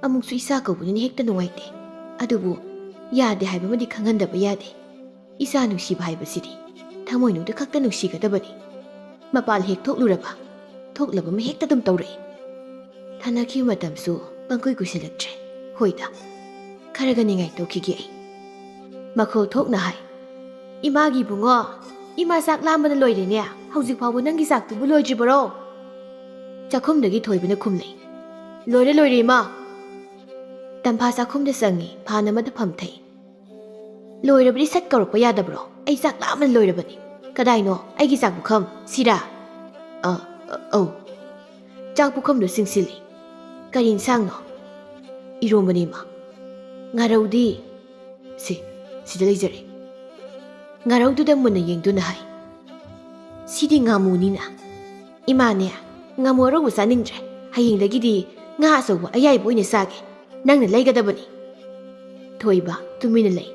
ꯑꯃꯨꯛꯁꯨ ꯏꯆꯥ ꯀꯧꯕꯅꯤꯅ ꯍꯦꯛꯇ ꯅꯨꯡꯉꯥꯏꯇꯦ꯫ ꯑꯗꯨꯕꯨ ꯌꯥꯗꯦ ꯍꯥꯏꯕꯃꯗꯤ ꯈꯪꯍꯟꯗꯕ ꯌꯥꯗꯦ꯫ ꯏꯆꯥ ꯅꯨꯡꯁꯤꯕ ꯍꯥꯏꯕꯁꯤꯗꯤ ꯊꯃꯣꯏꯅꯨꯡꯗ ꯈꯛꯇ ꯅꯨꯡꯁꯤꯒꯗꯕꯅꯤ꯫ ꯃꯄꯥꯜ ꯍꯦꯛ ꯊꯣꯛꯂꯨꯔꯕ, ꯊꯣꯛꯂꯕ ꯑꯃ ꯍꯦꯛꯇ ꯑꯗꯨꯝ ꯇꯧꯔꯛꯏ꯫" ꯊꯥꯅꯈꯤꯕ ꯃꯇꯝꯁꯨ ꯄꯪꯀꯨꯏ ꯀꯨꯏꯁꯤꯜꯂꯛꯇ꯭ꯔꯦ꯫ ꯍꯣꯏꯗ, ꯈꯔꯒ ꯅꯤꯡꯉꯥꯏ ꯇꯧꯈꯤꯒꯦ ꯑꯩ꯫ ꯃꯈꯣꯜ ꯊꯣꯛꯅ ꯍꯥꯏ, "ꯏꯃꯥꯒꯤ ꯏꯕꯨꯡꯉꯣ, ꯏꯃꯥ ꯆꯥꯛ ꯂꯥꯝꯕꯅ ꯂꯣꯏꯔꯦꯅꯦ꯫ ꯍꯧꯖꯤꯛ ꯐꯥꯎꯕ ꯅꯪꯒꯤ ꯆꯥꯛꯇꯨꯕꯨ ꯂꯣꯏꯗ꯭ꯔꯤꯕꯔꯣ?" ꯆꯥꯛꯈꯨꯝꯗꯒꯤ ꯊꯣꯏꯕꯅ ꯈꯨꯝꯂꯦ, "ꯂꯣꯏꯔꯦ, ꯂꯣꯏꯔꯦ, ꯏꯃꯥ꯫" ꯇꯝꯐꯥ ꯆꯥꯛꯈꯨꯝꯗ ꯆꯪꯉꯤ꯫ ꯐꯥꯟ ꯑꯃꯗ ꯐꯝꯊꯩ꯫ "ꯂꯣꯏꯔꯕꯗꯤ ꯁꯠ ꯀꯧꯔꯛꯄ ꯌꯥꯗꯕ꯭ꯔꯣ? ꯑꯩ ꯆꯥꯛ ꯂꯥꯝꯕꯅ ꯂꯣꯏꯔꯕꯅꯤ꯫ ꯀꯗꯥꯏꯅꯣ ꯑꯩꯒꯤ ꯆꯥꯛ ꯄꯨꯈꯝ? ꯁꯤꯔꯥ?" "ꯑ, ꯑ, ꯑꯧ꯫" ꯆꯥꯛ ꯄꯨꯈꯝꯗꯨ ꯆꯤꯡꯁꯤꯜꯂꯤ꯫ "ꯀꯔꯤ ꯏꯟꯁꯥꯡꯅꯣ?" "ꯏꯔꯣꯝꯕꯅꯤ, ꯏꯃꯥ꯫" "ꯉꯥꯔꯧꯗꯤ?" "ꯁꯤ, ꯁꯤꯗ ꯂꯩꯖꯔꯦ꯫" ꯉꯥꯔꯧꯗꯨꯗ ꯃꯨꯟꯅ ꯌꯦꯡꯗꯨꯅ ꯍꯥꯏ, "ꯁꯤꯗꯤ ꯉꯥꯃꯨꯅꯤꯅ꯫" "ꯏꯃꯥꯅꯦ, ꯉꯥꯃꯨ ꯑꯔꯧꯕ ꯆꯥꯅꯤꯡꯗ꯭ꯔꯦ꯫ ꯍꯌꯦꯡꯗꯒꯤꯗꯤ ꯉꯥ ꯑꯆꯧꯕ ꯑꯌꯥꯏꯕ ꯑꯣꯏꯅ ꯆꯥꯒꯦ꯫ ꯅꯪꯅ ꯂꯩꯒꯗꯕꯅꯤ꯫" ꯊꯣꯏꯕ ꯇꯨꯃꯤꯟꯅ ꯂꯩ꯫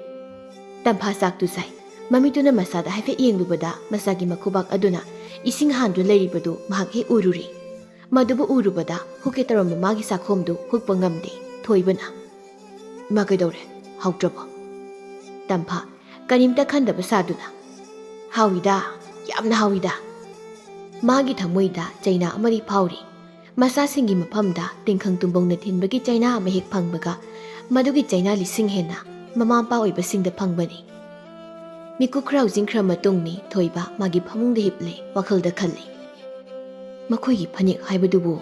ꯇꯝꯐꯥ ꯆꯥꯛꯇꯨ ꯆꯥꯏ꯫ ꯃꯃꯤꯠꯇꯨꯅ ꯃꯆꯥꯗ ꯍꯥꯏꯐꯦꯠ ꯌꯦꯡꯂꯨꯕꯗ ꯃꯆꯥꯒꯤ ꯃꯈꯨꯕꯥꯛ ꯑꯗꯨꯅ ꯏꯁꯤꯡ ꯍꯥꯟꯗꯨꯅ ꯂꯩꯔꯤꯕꯗꯨ ꯃꯍꯥꯛ ꯍꯦꯛ ꯎꯔꯨꯔꯦ꯫ ꯃꯗꯨꯕꯨ ꯎꯔꯨꯕꯗ ꯍꯨꯛꯀꯦ ꯇꯧꯔꯝꯕ ꯃꯥꯒꯤ ꯆꯥꯛꯈꯣꯝꯗꯨ ꯍꯨꯛꯄ ꯉꯝꯗꯦ꯫ ꯊꯣꯏꯕꯅ, "ꯏꯃꯥ, ꯀꯩꯗꯧꯔꯦ? ꯍꯥꯎꯇ꯭ꯔꯕꯣ?" ꯇꯝꯐꯥ ꯀꯔꯤꯝꯇ ꯈꯟꯗꯕ ꯁꯥꯗꯨꯅ, "ꯍꯥꯎꯏꯗ, ꯌꯥꯝꯅ ꯍꯥꯎꯏꯗ꯫" ꯃꯥꯒꯤ ꯊꯃꯣꯏꯗ ꯆꯩꯅꯥ ꯑꯃꯗꯤ ꯐꯥꯎꯔꯤ꯫ ꯃꯆꯥꯁꯤꯡꯒꯤ ꯃꯐꯝꯗ ꯇꯤꯡꯈꯪ ꯇꯨꯝꯕꯧꯅ ꯊꯤꯟꯕꯒꯤ ꯆꯩꯅꯥ ꯑꯃ ꯍꯦꯛ ꯐꯪꯕꯒ ꯃꯗꯨꯒꯤ ꯆꯩꯅꯥ ꯂꯤꯁꯤꯡ ꯍꯦꯟꯅ ꯃꯃꯥ ꯃꯄꯥ ꯑꯣꯏꯕꯁꯤꯡꯗ ꯐꯪꯕꯅꯤ꯫ ꯃꯤꯀꯨꯞ ꯈꯔ ꯍꯧꯖꯤꯟꯈ꯭ꯔ ꯃꯇꯨꯡꯅꯤ ꯊꯣꯏꯕ ꯃꯥꯒꯤ ꯐꯃꯨꯡꯗ ꯍꯤꯞꯂꯦ, ꯋꯥꯈꯜꯗ ꯈꯜꯂꯤ꯫ ꯃꯈꯣꯏꯒꯤ ꯐꯅꯦꯛ ꯍꯥꯏꯕꯗꯨꯕꯨ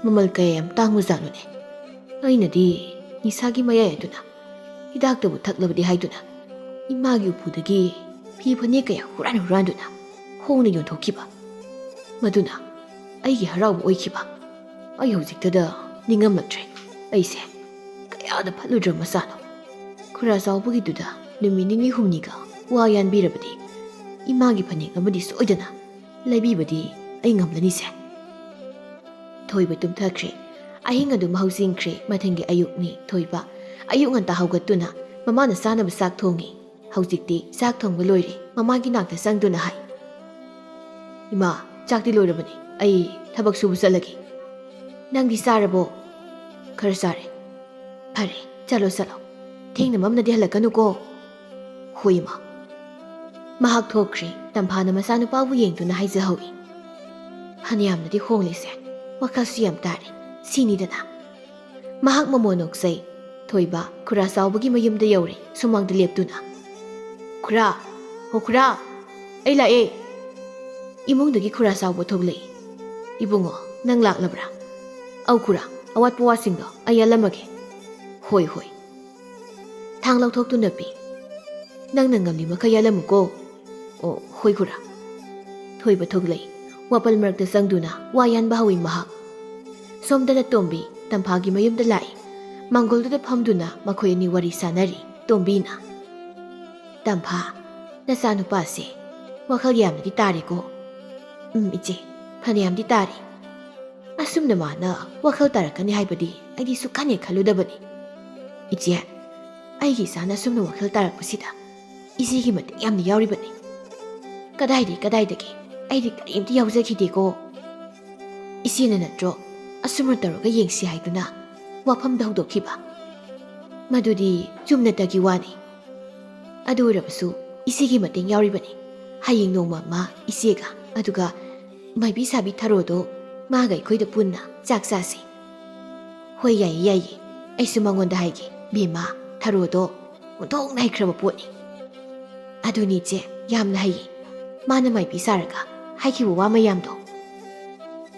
ꯃꯃꯜ ꯀꯌꯥ ꯌꯥꯝ ꯇꯥꯡꯕꯖꯥꯠꯅꯣꯅꯦ? ꯑꯩꯅꯗꯤ ꯅꯤꯁꯥꯒꯤ ꯃꯌꯥꯏ ꯑꯗꯨꯅ ꯍꯤꯗꯥꯛꯇꯕꯨ ꯊꯛꯂꯕꯗꯤ ꯍꯥꯏꯗꯨꯅ ꯏꯃꯥꯒꯤ ꯎꯄꯨꯗꯒꯤ ꯐꯤ ꯐꯅꯦꯛ ꯀꯌꯥ ꯍꯨꯔꯥꯟ ꯍꯨꯔꯥꯟꯗꯨꯅ ꯍꯣꯡꯅ ꯌꯣꯟꯊꯣꯛꯈꯤꯕ꯫ ꯃꯗꯨꯅ ꯑꯩꯒꯤ ꯍꯔꯥꯎꯕ ꯑꯣꯏꯈꯤꯕ꯫ ꯑꯩ ꯍꯧꯖꯤꯛꯇꯗ ꯅꯤꯡꯉꯝꯂꯛꯇ꯭ꯔꯦ꯫ ꯑꯩꯁꯦ ꯀꯌꯥꯗ ꯐꯠꯂꯨꯗ꯭ꯔ ꯃꯆꯥꯅꯣ꯫ ꯈꯨꯔꯥ ꯆꯥꯎꯕꯒꯤꯗꯨꯗ ꯅꯨꯃꯤꯠ ꯅꯤꯅꯤ ꯍꯨꯝꯅꯤꯒ ꯋꯥ ꯌꯥꯟꯕꯤꯔꯕꯗꯤ ꯏꯃꯥꯒꯤ ꯐꯅꯦꯛ ꯑꯃꯗꯤ ꯁꯣꯏꯗꯅ ꯂꯩꯕꯤꯕꯗꯤ ꯑꯩ ꯉꯝꯂꯅꯤꯁꯦ꯫ ꯊꯣꯏꯕ ꯇꯨꯝꯊꯈ꯭ꯔꯦ꯫ ꯑꯍꯤꯡ ꯑꯗꯨꯝ ꯍꯧꯖꯤꯟꯈ꯭ꯔꯦ꯫ ꯃꯊꯪꯒꯤ ꯑꯌꯨꯛꯅꯤ ꯊꯣꯏꯕ꯫ ꯑꯌꯨꯛ ꯉꯟꯇꯥ ꯍꯧꯒꯠꯇꯨꯅ ꯃꯃꯥꯅ ꯆꯥꯅꯕ ꯆꯥꯛ ꯊꯣꯡꯉꯤ꯫ ꯍꯧꯖꯤꯛꯇꯤ ꯆꯥꯛ ꯊꯣꯡꯕ ꯂꯣꯏꯔꯦ꯫ ꯃꯃꯥꯒꯤ ꯅꯥꯛꯇ ꯆꯪꯗꯨꯅ ꯍꯥꯏ, "ꯏꯃꯥ, ꯆꯥꯛꯇꯤ ꯂꯣꯏꯔꯕꯅꯤ꯫ ꯑꯩ ꯊꯕꯛ ꯁꯨꯕ ꯆꯠꯂꯒꯦ꯫ ꯅꯪꯗꯤ ꯆꯥꯔꯕꯣ?" "ꯈꯔ ꯆꯥꯔꯦ꯫" "ꯐꯔꯦ, ꯆꯠꯂꯣ, ꯆꯠꯂꯣ꯫ ꯊꯦꯡꯅ ꯃꯝꯅꯗꯤ ꯍꯜꯂꯛꯀꯅꯨꯀꯣ꯫" "ꯍꯣꯏ, ꯏꯃꯥ꯫" ꯃꯍꯥꯛ ꯊꯣꯛꯈ꯭ꯔꯦ꯫ ꯇꯝꯐꯥꯅ ꯃꯆꯥꯅꯨꯄꯥꯕꯨ ꯌꯦꯡꯗꯨꯅ ꯍꯥꯏꯖꯍꯧꯏ, "ꯐꯅꯌꯥꯝꯅꯗꯤ ꯍꯣꯡꯂꯤꯁꯦ꯫ ꯋꯥꯈꯜꯁꯨ ꯌꯥꯝ ꯇꯥꯔꯦ꯫ ꯁꯤꯅꯤꯗꯅ꯫" ꯃꯍꯥꯛ ꯃꯃꯣꯟ ꯅꯣꯛꯆꯩ꯫ ꯊꯣꯏꯕ ꯈꯨꯔꯥ ꯆꯥꯎꯕꯒꯤ ꯃꯌꯨꯝꯗ ꯌꯧꯔꯦ꯫ ꯁꯨꯃꯥꯡꯗ ꯂꯦꯞꯇꯨꯅ, "ꯈꯨꯔꯥ! ꯍꯣ ꯈꯨꯔꯥ! ꯑꯩ ꯂꯥꯛꯑꯦ!" ꯏꯃꯨꯡꯗꯒꯤ ꯈꯨꯔꯥ ꯆꯥꯎꯕ ꯊꯣꯛꯂꯛꯏ꯫ "ꯏꯕꯨꯡꯉꯣ, ꯅꯪ ꯂꯥꯛꯂꯕ꯭ꯔꯥ?" "ꯑꯧ ꯈꯨꯔꯥ, ꯑꯋꯥꯠꯄ ꯋꯥꯁꯤꯡꯗꯣ ꯑꯩ ꯌꯥꯜꯂꯝꯃꯒꯦ꯫" "ꯍꯣꯏ, ꯍꯣꯏ꯫" ꯊꯥꯡ ꯂꯧꯊꯣꯛꯇꯨꯅ ꯄꯤ꯫ "ꯅꯪꯅ ꯉꯝꯂꯤ ꯃꯈꯩ ꯌꯥꯜꯂꯝꯃꯨꯀꯣ꯫" "ꯑꯣ, ꯍꯣꯏ ꯈꯨꯔꯥ꯫" ꯊꯣꯏꯕ ꯊꯣꯛꯂꯛꯏ꯫ ꯋꯥꯄꯜ ꯃꯔꯛꯇ ꯆꯪꯗꯨꯅ ꯋꯥ ꯌꯥꯟꯕ ꯍꯧꯏ ꯃꯍꯥꯛ꯫ ꯁꯣꯝꯗꯅ ꯇꯣꯝꯕꯤ ꯇꯝꯐꯥꯒꯤ ꯃꯌꯨꯝꯗ ꯂꯥꯛꯏ꯫ ꯃꯥꯡꯒꯣꯜꯗꯨꯗ ꯐꯝꯗꯨꯅ ꯃꯈꯣꯏ ꯑꯅꯤ ꯋꯥꯔꯤ ꯁꯥꯟꯅꯔꯤ꯫ ꯇꯣꯝꯕꯤꯅ, "ꯇꯝꯐꯥ, ꯅꯆꯥꯅꯨꯄꯥꯁꯦ ꯋꯥꯈꯜ ꯌꯥꯝꯅꯗꯤ ꯇꯥꯔꯦꯀꯣ?" "ꯎꯝ, ꯏꯆꯦ, ꯐꯅꯌꯥꯝꯗꯤ ꯇꯥꯔꯦ꯫ ꯑꯁꯨꯝꯅ ꯃꯥꯅ ꯋꯥꯈꯜ ꯇꯥꯔꯛꯀꯅꯤ ꯍꯥꯏꯕꯗꯤ ꯑꯩꯗꯤ ꯁꯨꯛꯈꯟ ꯍꯦꯛ ꯈꯜꯂꯨꯗꯕꯅꯤ꯫ ꯏꯆꯦ, ꯑꯩꯒꯤ ꯏꯆꯥꯅ ꯑꯁꯨꯝꯅ ꯋꯥꯈꯜ ꯇꯥꯔꯛꯄꯁꯤꯗ ꯏꯆꯦꯒꯤ ꯃꯇꯦꯡ ꯌꯥꯝꯅ ꯌꯥꯎꯔꯤꯕꯅꯤ꯫" "ꯀꯗꯥꯏꯗꯒꯤ, ꯀꯗꯥꯏꯗꯒꯤ? ꯑꯩꯗꯤ ꯀꯔꯤꯝꯇ ꯌꯥꯎꯖꯈꯤꯗꯦꯀꯣ꯫" "ꯏꯆꯦꯅ ꯅꯠꯇ꯭ꯔꯣ ꯑꯁꯨꯝꯅ ꯇꯧꯔꯒ ꯌꯦꯡꯁꯤ ꯍꯥꯏꯗꯨꯅ ꯋꯥꯐꯝꯗ ꯍꯧꯗꯣꯛꯈꯤꯕ? ꯃꯗꯨꯗꯤ ꯆꯨꯝꯅꯇꯒꯤ ꯋꯥꯅꯤ꯫ ꯑꯗꯨ ꯑꯣꯏꯔꯕꯁꯨ ꯏꯆꯦꯒꯤ ꯃꯇꯦꯡ ꯌꯥꯎꯔꯤꯕꯅꯤ꯫ ꯍꯌꯦꯡ ꯅꯣꯡꯃ ꯑꯃ ꯏꯆꯦꯒ, ꯑꯗꯨꯒ ꯃꯥꯏꯕꯤ ꯁꯥꯕꯤ ꯊꯔꯣꯗꯣ ꯃꯥꯒ ꯑꯩꯈꯣꯏꯗ ꯄꯨꯟꯅ ꯆꯥꯛ ꯆꯥꯁꯤ꯫" "ꯍꯣꯏ, ꯌꯥꯏꯌꯦ, ꯌꯥꯏꯌꯦ꯫ ꯑꯩꯁꯨ ꯃꯉꯣꯟꯗ ꯍꯥꯏꯒꯦ꯫ ꯕꯦꯝꯃ, ꯊꯔꯣꯗꯣ ꯑꯣꯟꯊꯣꯛꯅ ꯍꯩꯈ꯭ꯔꯕ ꯄꯣꯠꯅꯤ꯫ ꯑꯗꯨꯅꯤ ꯏꯆꯦ, ꯌꯥꯝꯅ ꯍꯩꯌꯦ꯫ ꯃꯥꯅ ꯃꯥꯏꯕꯤ ꯁꯥꯔꯒ ꯍꯥꯏꯈꯤꯕ ꯋꯥ ꯃꯌꯥꯝꯗꯣ꯫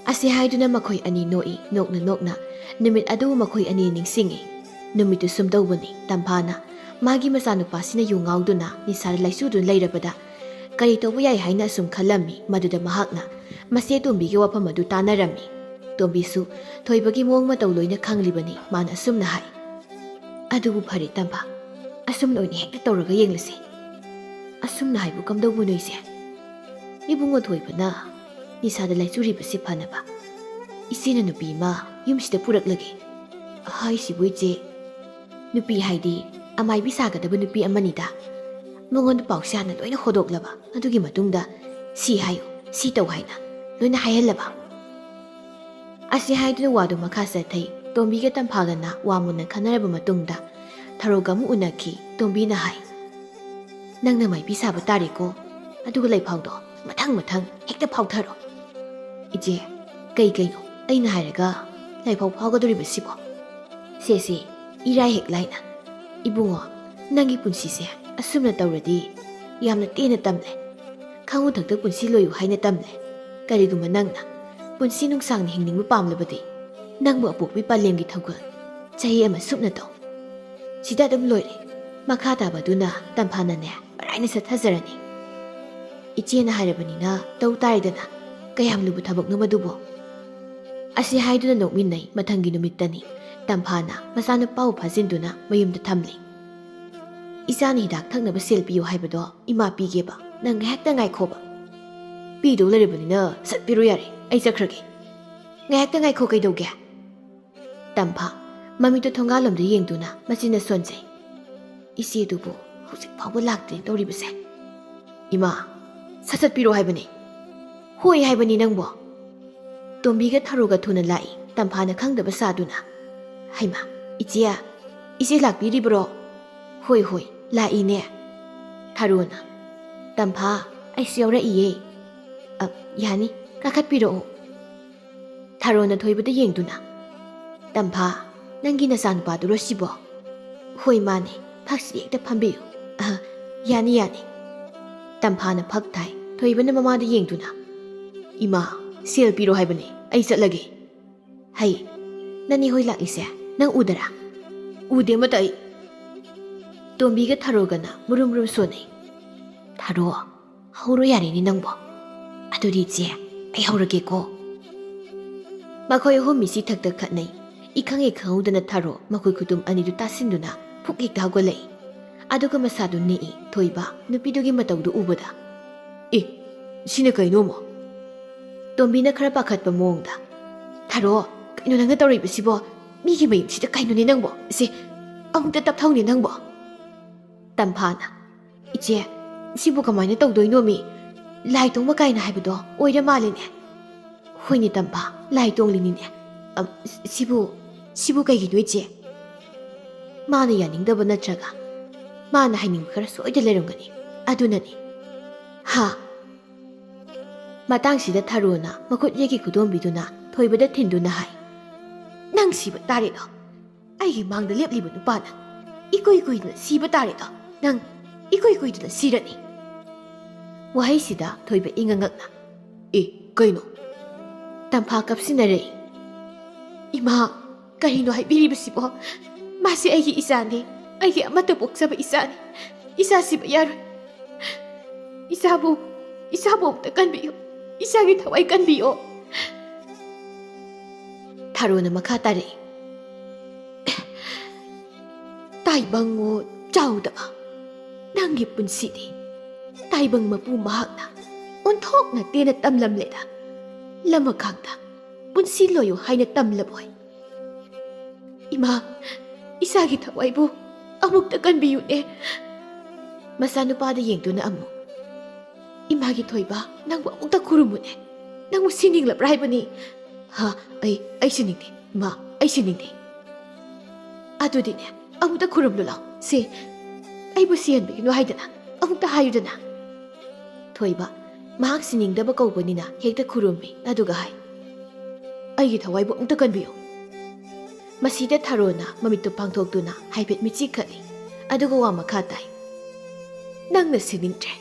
ꯑꯁꯤ ꯍꯥꯏꯗꯨꯅ ꯃꯈꯣꯏ ꯑꯅꯤ ꯅꯣꯛꯏ꯫ ꯅꯣꯛꯅ ꯅꯣꯛꯅ ꯅꯨꯃꯤꯠ ꯑꯗꯨ ꯃꯈꯣꯏ ꯑꯅꯤ ꯅꯤꯡꯁꯤꯡꯏ꯫ ꯅꯨꯃꯤꯠꯇꯨ ꯁꯨꯝꯗꯧꯕꯅꯤ, ꯇꯝꯐꯥꯅ ꯃꯥꯒꯤ ꯃꯆꯥꯅꯨꯄꯥꯁꯤꯅ ꯌꯨ ꯉꯥꯎꯗꯨꯅ ꯅꯤꯁꯥꯗ ꯂꯥꯏꯆꯨꯗꯨꯅ ꯂꯩꯔꯕꯗ ꯀꯔꯤ ꯇꯧꯕ ꯌꯥꯏ ꯍꯥꯏꯅ ꯑꯁꯨꯝ ꯈꯜꯂꯝꯃꯤ꯫ ꯃꯗꯨꯗ ꯃꯍꯥꯛꯅ ꯃꯆꯦ ꯇꯣꯝꯕꯤꯒꯤ ꯋꯥꯐꯝ ꯑꯗꯨ ꯇꯥꯅꯔꯝꯃꯤ꯫ ꯇꯣꯝꯕꯤꯁꯨ ꯊꯣꯏꯕꯒꯤ ꯃꯑꯣꯡ ꯃꯇꯧ ꯂꯣꯏꯅ ꯈꯪꯂꯤꯕꯅꯤ꯫ ꯃꯥꯅ ꯑꯁꯨꯝꯅ ꯍꯥꯏ, "ꯑꯗꯨꯕꯨ ꯐꯔꯦ ꯇꯝꯐꯥ, ꯑꯁꯨꯝꯅ ꯑꯣꯏꯅ ꯍꯦꯛꯇ ꯇꯧꯔꯒ ꯌꯦꯡꯂꯁꯤ꯫ ꯑꯁꯨꯝꯅ ꯍꯥꯏꯕꯨ ꯀꯝꯗꯧꯕꯅꯣ ꯏꯆꯦ? ꯏꯕꯨꯡꯉꯣ ꯊꯣꯏꯕꯅ ꯅꯤꯁꯥꯗ ꯂꯥꯏꯆꯨꯔꯤꯕꯁꯤ ꯐꯅꯕ ꯏꯆꯦꯅ ꯅꯨꯄꯤ ꯑꯃ ꯌꯨꯝꯁꯤꯗ ꯄꯨꯔꯛꯂꯒꯦ꯫ ꯍꯥꯏꯁꯤꯕꯨ ꯏꯆꯦ, ꯅꯨꯄꯤ ꯍꯥꯏꯗꯤ ꯑꯃꯥꯏꯕꯤ ꯁꯥꯒꯗꯕ ꯅꯨꯄꯤ ꯑꯃꯅꯤꯗ꯫ ꯃꯉꯣꯟꯗ ꯄꯥꯎꯁꯦ ꯍꯥꯟꯅ ꯂꯣꯏꯅ ꯍꯣꯗꯣꯛꯂꯕ, ꯑꯗꯨꯒꯤ ꯃꯇꯨꯡꯗ ꯁꯤ ꯍꯥꯏꯌꯨ, ꯁꯤ ꯇꯧ ꯍꯥꯏꯅ ꯂꯣꯏꯅ ꯍꯥꯏꯍꯜꯂꯕ?" ꯑꯁꯤ ꯍꯥꯏꯗꯨꯅ ꯋꯥꯗꯨ ꯃꯈꯥ ꯆꯠꯊꯩ꯫ ꯇꯣꯝꯕꯤꯒ ꯇꯝꯐꯥꯒꯅ ꯋꯥ ꯃꯨꯟꯅ ꯈꯟꯅꯔꯕ ꯃꯇꯨꯡꯗ ꯊꯔꯣꯒ ꯑꯃꯨꯛ ꯎꯅꯈꯤ꯫ ꯇꯣꯝꯕꯤꯅ ꯍꯥꯏ, "ꯅꯪꯅ ꯃꯥꯏꯕꯤ ꯁꯥꯕ ꯇꯥꯔꯦꯀꯣ, ꯑꯗꯨꯒ ꯂꯩꯐꯥꯎꯗꯣ ꯃꯊꯪ ꯃꯊꯪ ꯍꯦꯛꯇ ꯐꯥꯎꯊꯔꯣ꯫" "ꯏꯆꯦ, ꯀꯩ ꯀꯩꯅꯣ ꯑꯩꯅ ꯍꯥꯏꯔꯒ ꯂꯩꯐꯥꯎ ꯐꯥꯎꯒꯗꯧꯔꯤꯕꯁꯤꯕꯣ? ꯁꯦ ꯁꯦ, ꯏꯔꯥꯏ ꯍꯦꯛ ꯂꯥꯏꯅ꯫ ꯏꯕꯨꯡꯉꯣ, ꯅꯪꯒꯤ ꯄꯨꯟꯁꯤꯁꯦ ꯑꯁꯨꯝꯅ ꯇꯧꯔꯗꯤ ꯌꯥꯝꯅ ꯇꯦꯟꯅ ꯇꯝꯂꯦ꯫ ꯈꯪꯉꯨ ꯊꯛꯇ ꯄꯨꯟꯁꯤ ꯂꯣꯏꯌꯨ ꯍꯥꯏꯅ ꯇꯝꯂꯦ꯫ ꯀꯔꯤꯒꯨꯝꯕ ꯅꯪꯅ ꯄꯨꯟꯁꯤ ꯅꯨꯡꯁꯥꯡꯅ ꯍꯤꯡꯅꯤꯡꯕ ꯄꯥꯝꯂꯕꯗꯤ ꯅꯪꯕꯨ ꯑꯄꯣꯛꯄꯤ ꯄꯂꯦꯝꯒꯤ ꯊꯧꯒꯜ ꯆꯍꯤ ꯑꯃ ꯁꯨꯞꯅ ꯇꯧ꯫ ꯁꯤꯗ ꯑꯗꯨꯝ ꯂꯣꯏꯔꯦ꯫ ꯃꯈꯥ ꯇꯥꯕꯗꯨꯅ ꯇꯝꯐꯥꯅꯅꯦ ꯃꯔꯥꯏꯅ ꯆꯠꯊꯖꯔꯅꯤ꯫ ꯏꯆꯦꯅ ꯍꯥꯏꯔꯕꯅꯤꯅ ꯇꯧ ꯇꯥꯔꯦꯗꯅ꯫ ꯀꯌꯥꯝ ꯂꯨꯕ ꯊꯕꯛꯅꯣ ꯃꯗꯨꯕꯨ?" ꯑꯁꯤ ꯍꯥꯏꯗꯨꯅ ꯅꯣꯛꯃꯤꯟꯅꯩ꯫ ꯃꯊꯪꯒꯤ ꯅꯨꯃꯤꯠꯇꯅꯤ꯫ ꯇꯝꯐꯥꯅ ꯃꯆꯥꯅꯨꯄꯥꯕꯨ ꯐꯥꯖꯤꯟꯗꯨꯅ ꯃꯌꯨꯝꯗ ꯊꯝꯂꯤ꯫ "ꯏꯆꯥꯅ ꯍꯤꯗꯥꯛ ꯊꯛꯅꯕ ꯁꯦꯜ ꯄꯤꯌꯨ ꯍꯥꯏꯕꯗꯣ ꯏꯃꯥ ꯄꯤꯒꯦꯕ, ꯅꯪ ꯉꯥꯏꯍꯥꯛꯇ ꯉꯥꯏꯈꯣꯕ꯫" "ꯄꯤꯗꯧ ꯂꯩꯔꯕꯅꯤꯅ ꯁꯠ ꯄꯤꯔꯣ ꯌꯥꯔꯦ, ꯑꯩ ꯆꯠꯈ꯭ꯔꯒꯦ꯫" "ꯉꯥꯏꯍꯥꯛꯇ ꯉꯥꯏꯈꯣ, ꯀꯩꯗꯧꯒꯦ?" ꯇꯝꯐꯥ, ꯃꯃꯤꯠꯇꯣ ꯊꯣꯡꯒꯥꯜꯂꯣꯝꯗ ꯌꯦꯡꯗꯨꯅ ꯃꯆꯤꯟꯅ ꯁꯣꯟꯖꯩ꯫ "ꯏꯆꯦꯗꯨꯕꯨ ꯍꯧꯖꯤꯛ ꯐꯥꯎꯕ ꯂꯥꯛꯇ꯭ꯔꯤ ꯇꯧꯔꯤꯕꯁꯦ꯫ ꯏꯃꯥ, ꯁꯠ ꯁꯠ ꯄꯤꯔꯣ ꯍꯥꯏꯕꯅꯦ꯫ ꯍꯣꯏ ꯍꯥꯏꯕꯅꯤ ꯅꯪꯕꯣ꯫" ꯇꯣꯝꯕꯤꯒ ꯊꯔꯣꯒ ꯊꯨꯅ ꯂꯥꯛꯏ꯫ ꯇꯝꯐꯥꯅ ꯈꯪꯗꯕ ꯁꯥꯗꯨꯅ, "ꯍꯩꯃꯥ, ꯏꯆꯦ, ꯏꯆꯦ ꯂꯥꯛꯄꯤꯔꯤꯕ꯭ꯔꯣ?" "ꯍꯣꯏ, ꯍꯣꯏ, ꯂꯥꯛꯏꯅꯦ꯫" ꯊꯔꯣꯅ, "ꯇꯝꯐꯥ, ꯑꯩꯁꯨ ꯌꯥꯎꯔꯛꯏꯌꯦ꯫" "ꯑ, ꯌꯥꯅꯤ, ꯀꯥꯈꯠꯄꯤꯔꯛꯑꯣ꯫" ꯊꯔꯣꯅ ꯊꯣꯏꯕꯗ ꯌꯦꯡꯗꯨꯅ, "ꯇꯝꯐꯥ, ꯅꯪꯒꯤ ꯅꯆꯥꯅꯨꯄꯥꯗꯨꯔꯣ ꯁꯤꯕꯣ?" "ꯍꯣꯏ, ꯃꯥꯅꯦ, ꯐꯛꯁꯤꯗ ꯍꯦꯛꯇ ꯐꯝꯕꯤꯌꯨ꯫ ꯑꯍ, ꯌꯥꯅꯤ, ꯌꯥꯅꯤ꯫" ꯇꯝꯐꯥꯅ ꯐꯛ ꯊꯥꯏ꯫ ꯊꯣꯏꯕꯅ ꯃꯃꯥꯗ ꯌꯦꯡꯗꯨꯅ, "ꯏꯃꯥ, ꯁꯦꯜ ꯄꯤꯔꯣ ꯍꯥꯏꯕꯅꯦ, ꯑꯩ ꯆꯠꯂꯒꯦ꯫" "ꯍꯩ, ꯅꯅꯦ ꯍꯣꯏ ꯂꯥꯛꯏꯁꯦ ꯅꯪ ꯎꯗꯔꯥ?" "ꯎꯗꯦ ꯑꯃꯠꯇ ꯑꯩ꯫" ꯇꯣꯝꯕꯤꯒ ꯊꯔꯣꯒꯅ ꯃꯨꯔꯨꯝ ꯃꯨꯔꯨꯝ ꯁꯣꯟꯅꯩ꯫ "ꯊꯔꯣ, ꯍꯧꯔꯣ ꯌꯥꯔꯦꯅꯦ ꯅꯪꯕꯣ꯫" "ꯑꯗꯨꯗꯤ ꯏꯆꯦ, ꯑꯩ ꯍꯧꯔꯒꯦꯀꯣ꯫" ꯃꯈꯣꯏ ꯑꯍꯨꯝ ꯃꯤꯁꯤ ꯊꯛ ꯊꯛ ꯈꯠꯅꯩ꯫ ꯏꯈꯪ ꯍꯦꯛ ꯈꯪꯍꯧꯗꯅ ꯊꯔꯣ ꯃꯈꯣꯏ ꯈꯨꯇꯨꯝ ꯑꯅꯤꯗꯨ ꯇꯥꯁꯤꯟꯗꯨꯅ ꯐꯨꯛ ꯍꯦꯛꯇ ꯍꯧꯒꯠꯂꯛꯏ꯫ ꯑꯗꯨꯒ ꯃꯁꯥꯗꯨ ꯅꯤꯛꯏ ꯊꯣꯏꯕ ꯅꯨꯄꯤꯗꯨꯒꯤ ꯃꯇꯧꯗꯨ ꯎꯕꯗ꯫ "ꯑꯦ, ꯁꯤꯅ ꯀꯩꯅꯣ ꯑꯃꯨꯛ?" ꯇꯣꯝꯕꯤꯅ ꯈꯔ ꯄꯥꯈꯠꯄ ꯃꯑꯣꯡꯗ, "ꯊꯔꯣ, ꯀꯩꯅꯣ ꯅꯪꯅ ꯇꯧꯔꯤꯕꯁꯤꯕꯣ? ꯃꯤꯒꯤ ꯃꯌꯨꯝꯁꯤꯗ ꯀꯩꯅꯣꯅꯦ ꯅꯪꯕꯣ? ꯁꯦ, ꯑꯃꯨꯛꯇ ꯇꯞꯊꯧꯅꯦ ꯅꯪꯕꯣ꯫" ꯇꯝꯐꯥꯅ, "ꯏꯆꯦ, ꯁꯤꯕꯨ ꯀꯃꯥꯏꯅ ꯇꯧꯗꯣꯏꯅꯣꯃꯤ? ꯂꯥꯏ ꯇꯣꯡꯕ ꯀꯥꯏꯅ ꯍꯥꯏꯕꯗꯣ ꯑꯣꯏꯔ ꯃꯥꯜꯂꯦꯅꯦ꯫" "ꯍꯣꯏꯅꯦ ꯇꯝꯐꯥ, ꯂꯥꯏ ꯇꯣꯡꯂꯤꯅꯤꯅꯦ꯫ ꯑꯝ, ꯁꯤꯕꯨ, ꯁꯤꯕꯨ ꯀꯩꯒꯤꯅꯣ ꯏꯆꯦ?" ꯃꯥꯅ ꯌꯥꯅꯤꯡꯗꯕ ꯅꯠꯇ꯭ꯔꯒ ꯃꯥꯅ ꯍꯥꯏꯅꯤꯡꯕ ꯈꯔ ꯁꯣꯏꯗ ꯂꯩꯔꯝꯒꯅꯤ꯫ ꯑꯗꯨꯅꯅꯤ꯫ ꯍꯥ? ꯃꯇꯥꯡꯁꯤꯗ ꯊꯔꯣꯅ ꯃꯈꯨꯠ ꯌꯦꯛꯀꯤ ꯈꯨꯗꯣꯝꯕꯤꯗꯨꯅ ꯊꯣꯏꯕꯗ ꯊꯤꯟꯗꯨꯅ ꯍꯥꯏ, "ꯅꯪ ꯁꯤꯕ ꯇꯥꯔꯦꯗꯣ꯫ ꯑꯩꯒꯤ ꯃꯥꯡꯗ ꯂꯦꯞꯂꯤꯕ ꯅꯨꯄꯥꯅ ꯏꯀꯨꯏ ꯀꯨꯏꯗꯅ ꯁꯤꯕ ꯇꯥꯔꯦꯗꯣ꯫ ꯅꯪ ꯏꯀꯨꯏ ꯀꯨꯏꯗꯅ ꯁꯤꯔꯅꯤ꯫" ꯋꯥꯍꯩꯁꯤꯗ ꯊꯣꯏꯕ ꯏꯉꯛ ꯉꯛꯅ, "ꯑꯦ, ꯀꯩꯅꯣ?" ꯇꯝꯐꯥ ꯀꯞꯁꯤꯟꯅꯔꯛꯏ꯫ "ꯏꯃꯥ, ꯀꯔꯤꯅꯣ ꯍꯥꯏꯕꯤꯔꯤꯕꯁꯤꯕꯣ? ꯃꯥꯁꯦ ꯑꯩꯒꯤ ꯏꯆꯥꯅꯤ, ꯑꯩꯒꯤ ꯑꯃꯠꯇ ꯄꯣꯛꯆꯕ ꯏꯆꯥꯅꯤ꯫ ꯏꯆꯥ ꯁꯤꯕ ꯌꯥꯔꯣꯏ꯫ ꯏꯆꯥꯕꯨ, ꯏꯆꯥꯕꯨ ꯑꯃꯨꯛꯇ ꯀꯟꯕꯤꯌꯨ, ꯏꯆꯥꯒꯤ ꯊꯋꯥꯏ ꯀꯟꯕꯤꯌꯣ꯫" ꯊꯔꯣꯅ ꯃꯈꯥ ꯇꯥꯔꯛꯏ, "ꯇꯥꯏꯕꯪꯉꯣ ꯆꯥꯎꯗꯕ, ꯅꯪꯒꯤ ꯄꯨꯟꯁꯤꯗꯤ ꯇꯥꯏꯕꯪ ꯃꯄꯨ ꯃꯍꯥꯛꯅ ꯑꯣꯟꯊꯣꯛꯅ ꯇꯦꯟꯅ ꯇꯝꯂꯝꯂꯦꯗ꯫ ꯂꯃꯈꯥꯡꯗ ꯄꯨꯟꯁꯤ ꯂꯣꯏꯌꯨ ꯍꯥꯏꯅ ꯇꯝꯂꯕꯣꯏ꯫ ꯏꯃꯥ, ꯏꯆꯥꯒꯤ ꯊꯋꯥꯏꯕꯨ ꯑꯃꯨꯛꯇ ꯀꯟꯕꯤꯌꯨꯅꯦ꯫" ꯃꯆꯥꯅꯨꯄꯥꯗ ꯌꯦꯡꯗꯨꯅ ꯑꯃꯨꯛ, "ꯏꯃꯥꯒꯤ ꯊꯣꯏꯕ, ꯅꯪꯕꯨ ꯑꯃꯨꯛꯇ ꯈꯨꯔꯨꯝꯃꯨꯅꯦ꯫ ꯅꯪꯕꯨ ꯁꯤꯅꯤꯡꯂꯕ꯭ꯔꯥ ꯍꯥꯏꯕꯅꯤ?" "ꯍꯥ? ꯑꯩ, ꯑꯩ ꯁꯤꯅꯤꯡꯗꯦ, ꯏꯃꯥ, ꯑꯩ ꯁꯤꯅꯤꯡꯗꯦ꯫" "ꯑꯗꯨꯗꯤꯅꯦ, ꯑꯃꯨꯛꯇ ꯈꯨꯔꯨꯝꯂꯨ ꯂꯥꯎ꯫ ꯁꯦ, ꯑꯩꯕꯨ ꯁꯤꯍꯟꯕꯤꯒꯅꯨ ꯍꯥꯏꯗꯅ ꯑꯃꯨꯛꯇ ꯍꯥꯏꯌꯨꯗꯅ꯫" ꯊꯣꯏꯕ, ꯃꯍꯥꯛ ꯁꯤꯅꯤꯡꯗꯕ ꯀꯧꯕꯅꯤꯅ ꯍꯦꯛꯇ ꯈꯨꯔꯨꯝꯃꯤ, ꯑꯗꯨꯒ ꯍꯥꯏ, "ꯑꯩꯒꯤ ꯊꯋꯥꯏꯕꯨ ꯑꯃꯨꯛꯇ ꯀꯟꯕꯤꯌꯨ꯫" ꯃꯁꯤꯗ ꯊꯔꯣꯅ ꯃꯃꯤꯠꯇꯨ ꯄꯥꯡꯊꯣꯛꯇꯨꯅ ꯍꯥꯏꯐꯦꯠ ꯃꯤꯠꯆꯤ ꯈꯠꯂꯤ꯫ ꯑꯗꯨꯒ ꯋꯥ ꯃꯈꯥ ꯇꯥꯏ꯫ "ꯅꯪꯅ ꯁꯤꯅꯤꯡꯗ꯭ꯔꯦ,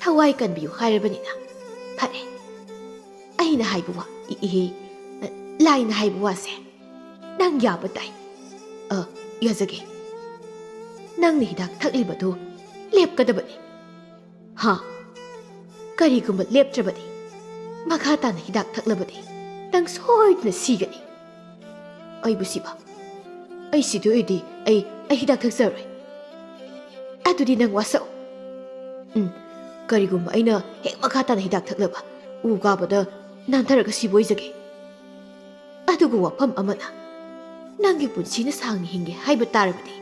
ꯊꯋꯥꯏ ꯀꯟꯕꯤꯌꯨ ꯍꯥꯏꯔꯕꯅꯤꯅ꯫ ꯐꯔꯦ, ꯑꯩꯅ ꯍꯥꯏꯕ ꯋꯥ, ꯏ-, ꯏꯍꯦ, ꯂꯥꯏꯅ ꯍꯥꯏꯕ ꯋꯥꯁꯦ ꯅꯪ ꯌꯥꯕ ꯇꯥꯏ꯫ ꯑ, ꯌꯥꯖꯒꯦ꯫ ꯅꯪꯅ ꯍꯤꯗꯥꯛ ꯊꯛꯂꯤꯕꯗꯨ ꯂꯦꯞꯀꯗꯕꯅꯤ꯫" "ꯍꯥ? ꯀꯔꯤꯒꯨꯝꯕ ꯂꯦꯞꯇ꯭ꯔꯕꯗꯤ, ꯃꯈꯥ ꯇꯥꯅ ꯍꯤꯗꯥꯛ ꯊꯛꯂꯕꯗꯤ ꯅꯪ ꯁꯣꯏꯗꯅ ꯁꯤꯒꯅꯤ꯫" "ꯑꯩꯕꯨ ꯁꯤꯕ? ꯑꯩ ꯁꯤꯗꯣꯏ ꯑꯣꯏꯗꯤ ꯑꯩ, ꯑꯩ ꯍꯤꯗꯥꯛ ꯊꯛꯆꯔꯣꯏ꯫" "ꯑꯗꯨꯗꯤ ꯅꯪ ꯋꯥꯁꯛꯎ꯫" "ꯎꯝ, ꯀꯔꯤꯒꯨꯝꯕ ꯑꯩꯅ ꯍꯦꯛ ꯃꯈꯥ ꯇꯥꯅ ꯍꯤꯗꯥꯛ ꯊꯛꯂꯕ, ꯎ ꯀꯥꯕꯗ ꯅꯥꯟꯊꯔꯒ ꯁꯤꯕ ꯑꯣꯏꯖꯒꯦ꯫ ꯑꯗꯨꯒ ꯋꯥꯐꯝ ꯑꯃꯅ, ꯅꯪꯒꯤ ꯄꯨꯟꯁꯤꯅ ꯁꯥꯡꯅ ꯍꯤꯡꯒꯦ ꯍꯥꯏꯕ ꯇꯥꯔꯕꯗꯤ,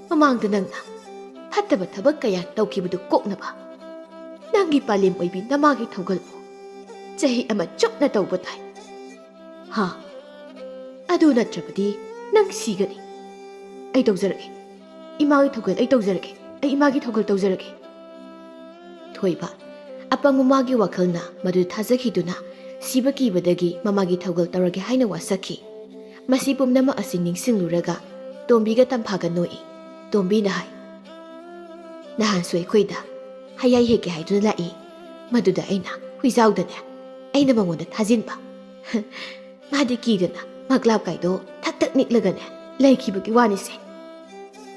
ꯃꯃꯥꯡꯗ ꯅꯪꯅ ꯐꯠꯇꯕ ꯊꯕꯛ ꯀꯌꯥ ꯇꯧꯈꯤꯕꯗꯨ ꯀꯣꯛꯅꯕ, ꯅꯪꯒꯤ ꯄꯥꯂꯦꯝ ꯑꯣꯏꯕꯤ ꯅꯃꯥꯒꯤ ꯊꯧꯒꯜꯕꯨ ꯆꯍꯤ ꯑꯃ ꯆꯨꯞꯅ ꯇꯧꯕ ꯇꯥꯏ꯫ ꯍꯥ? ꯑꯗꯨ ꯅꯠꯇ꯭ꯔꯕꯗꯤ ꯅꯪ ꯁꯤꯒꯅꯤ꯫" "ꯑꯩ ꯇꯧꯖꯔꯒꯦ꯫ ꯏꯃꯥꯒꯤ ꯊꯧꯒꯜ ꯑꯩ ꯇꯧꯖꯔꯒꯦ꯫ ꯑꯩ ꯏꯃꯥꯒꯤ ꯊꯧꯒꯜ ꯇꯧꯖꯔꯒꯦ꯫" ꯊꯣꯏꯕ, ꯑꯄꯪꯕ ꯃꯥꯒꯤ ꯋꯥꯈꯜꯅ ꯃꯗꯨ ꯊꯥꯖꯈꯤꯗꯨꯅ, ꯁꯤꯕ ꯀꯤꯕꯗꯒꯤ ꯃꯃꯥꯒꯤ ꯊꯧꯒꯜ ꯇꯧꯔꯒꯦ ꯍꯥꯏꯅ ꯋꯥꯁꯛꯈꯤ꯫ ꯃꯁꯤ ꯄꯨꯝꯅꯃꯛ ꯑꯁꯤ ꯅꯤꯡꯁꯤꯡꯂꯨꯔꯒ ꯇꯣꯝꯕꯤꯒ ꯇꯝꯐꯥꯒ ꯅꯣꯛꯏ꯫ ꯇꯣꯝꯕꯤꯅ ꯍꯥꯏ, "ꯅꯍꯥꯟꯁꯨ ꯑꯩꯈꯣꯏꯗ ꯍꯌꯥꯏ ꯍꯦꯛꯀꯦ ꯍꯥꯏꯗꯨꯅ ꯂꯥꯛꯏ꯫ ꯃꯗꯨꯗ ꯑꯩꯅ ꯍꯨꯏꯖꯥꯎꯗꯅꯦ, ꯑꯩꯅ ꯃꯉꯣꯟꯗ ꯊꯥꯖꯤꯟꯕ꯫ ꯃꯥꯗꯤ ꯀꯤꯗꯅ ꯃꯒ꯭ꯂꯥꯞ ꯀꯥꯏꯗꯣ ꯊꯛ ꯊꯛ ꯅꯤꯛꯂꯒꯅꯦ ꯂꯩꯈꯤꯕꯒꯤ ꯋꯥꯅꯤꯁꯦ꯫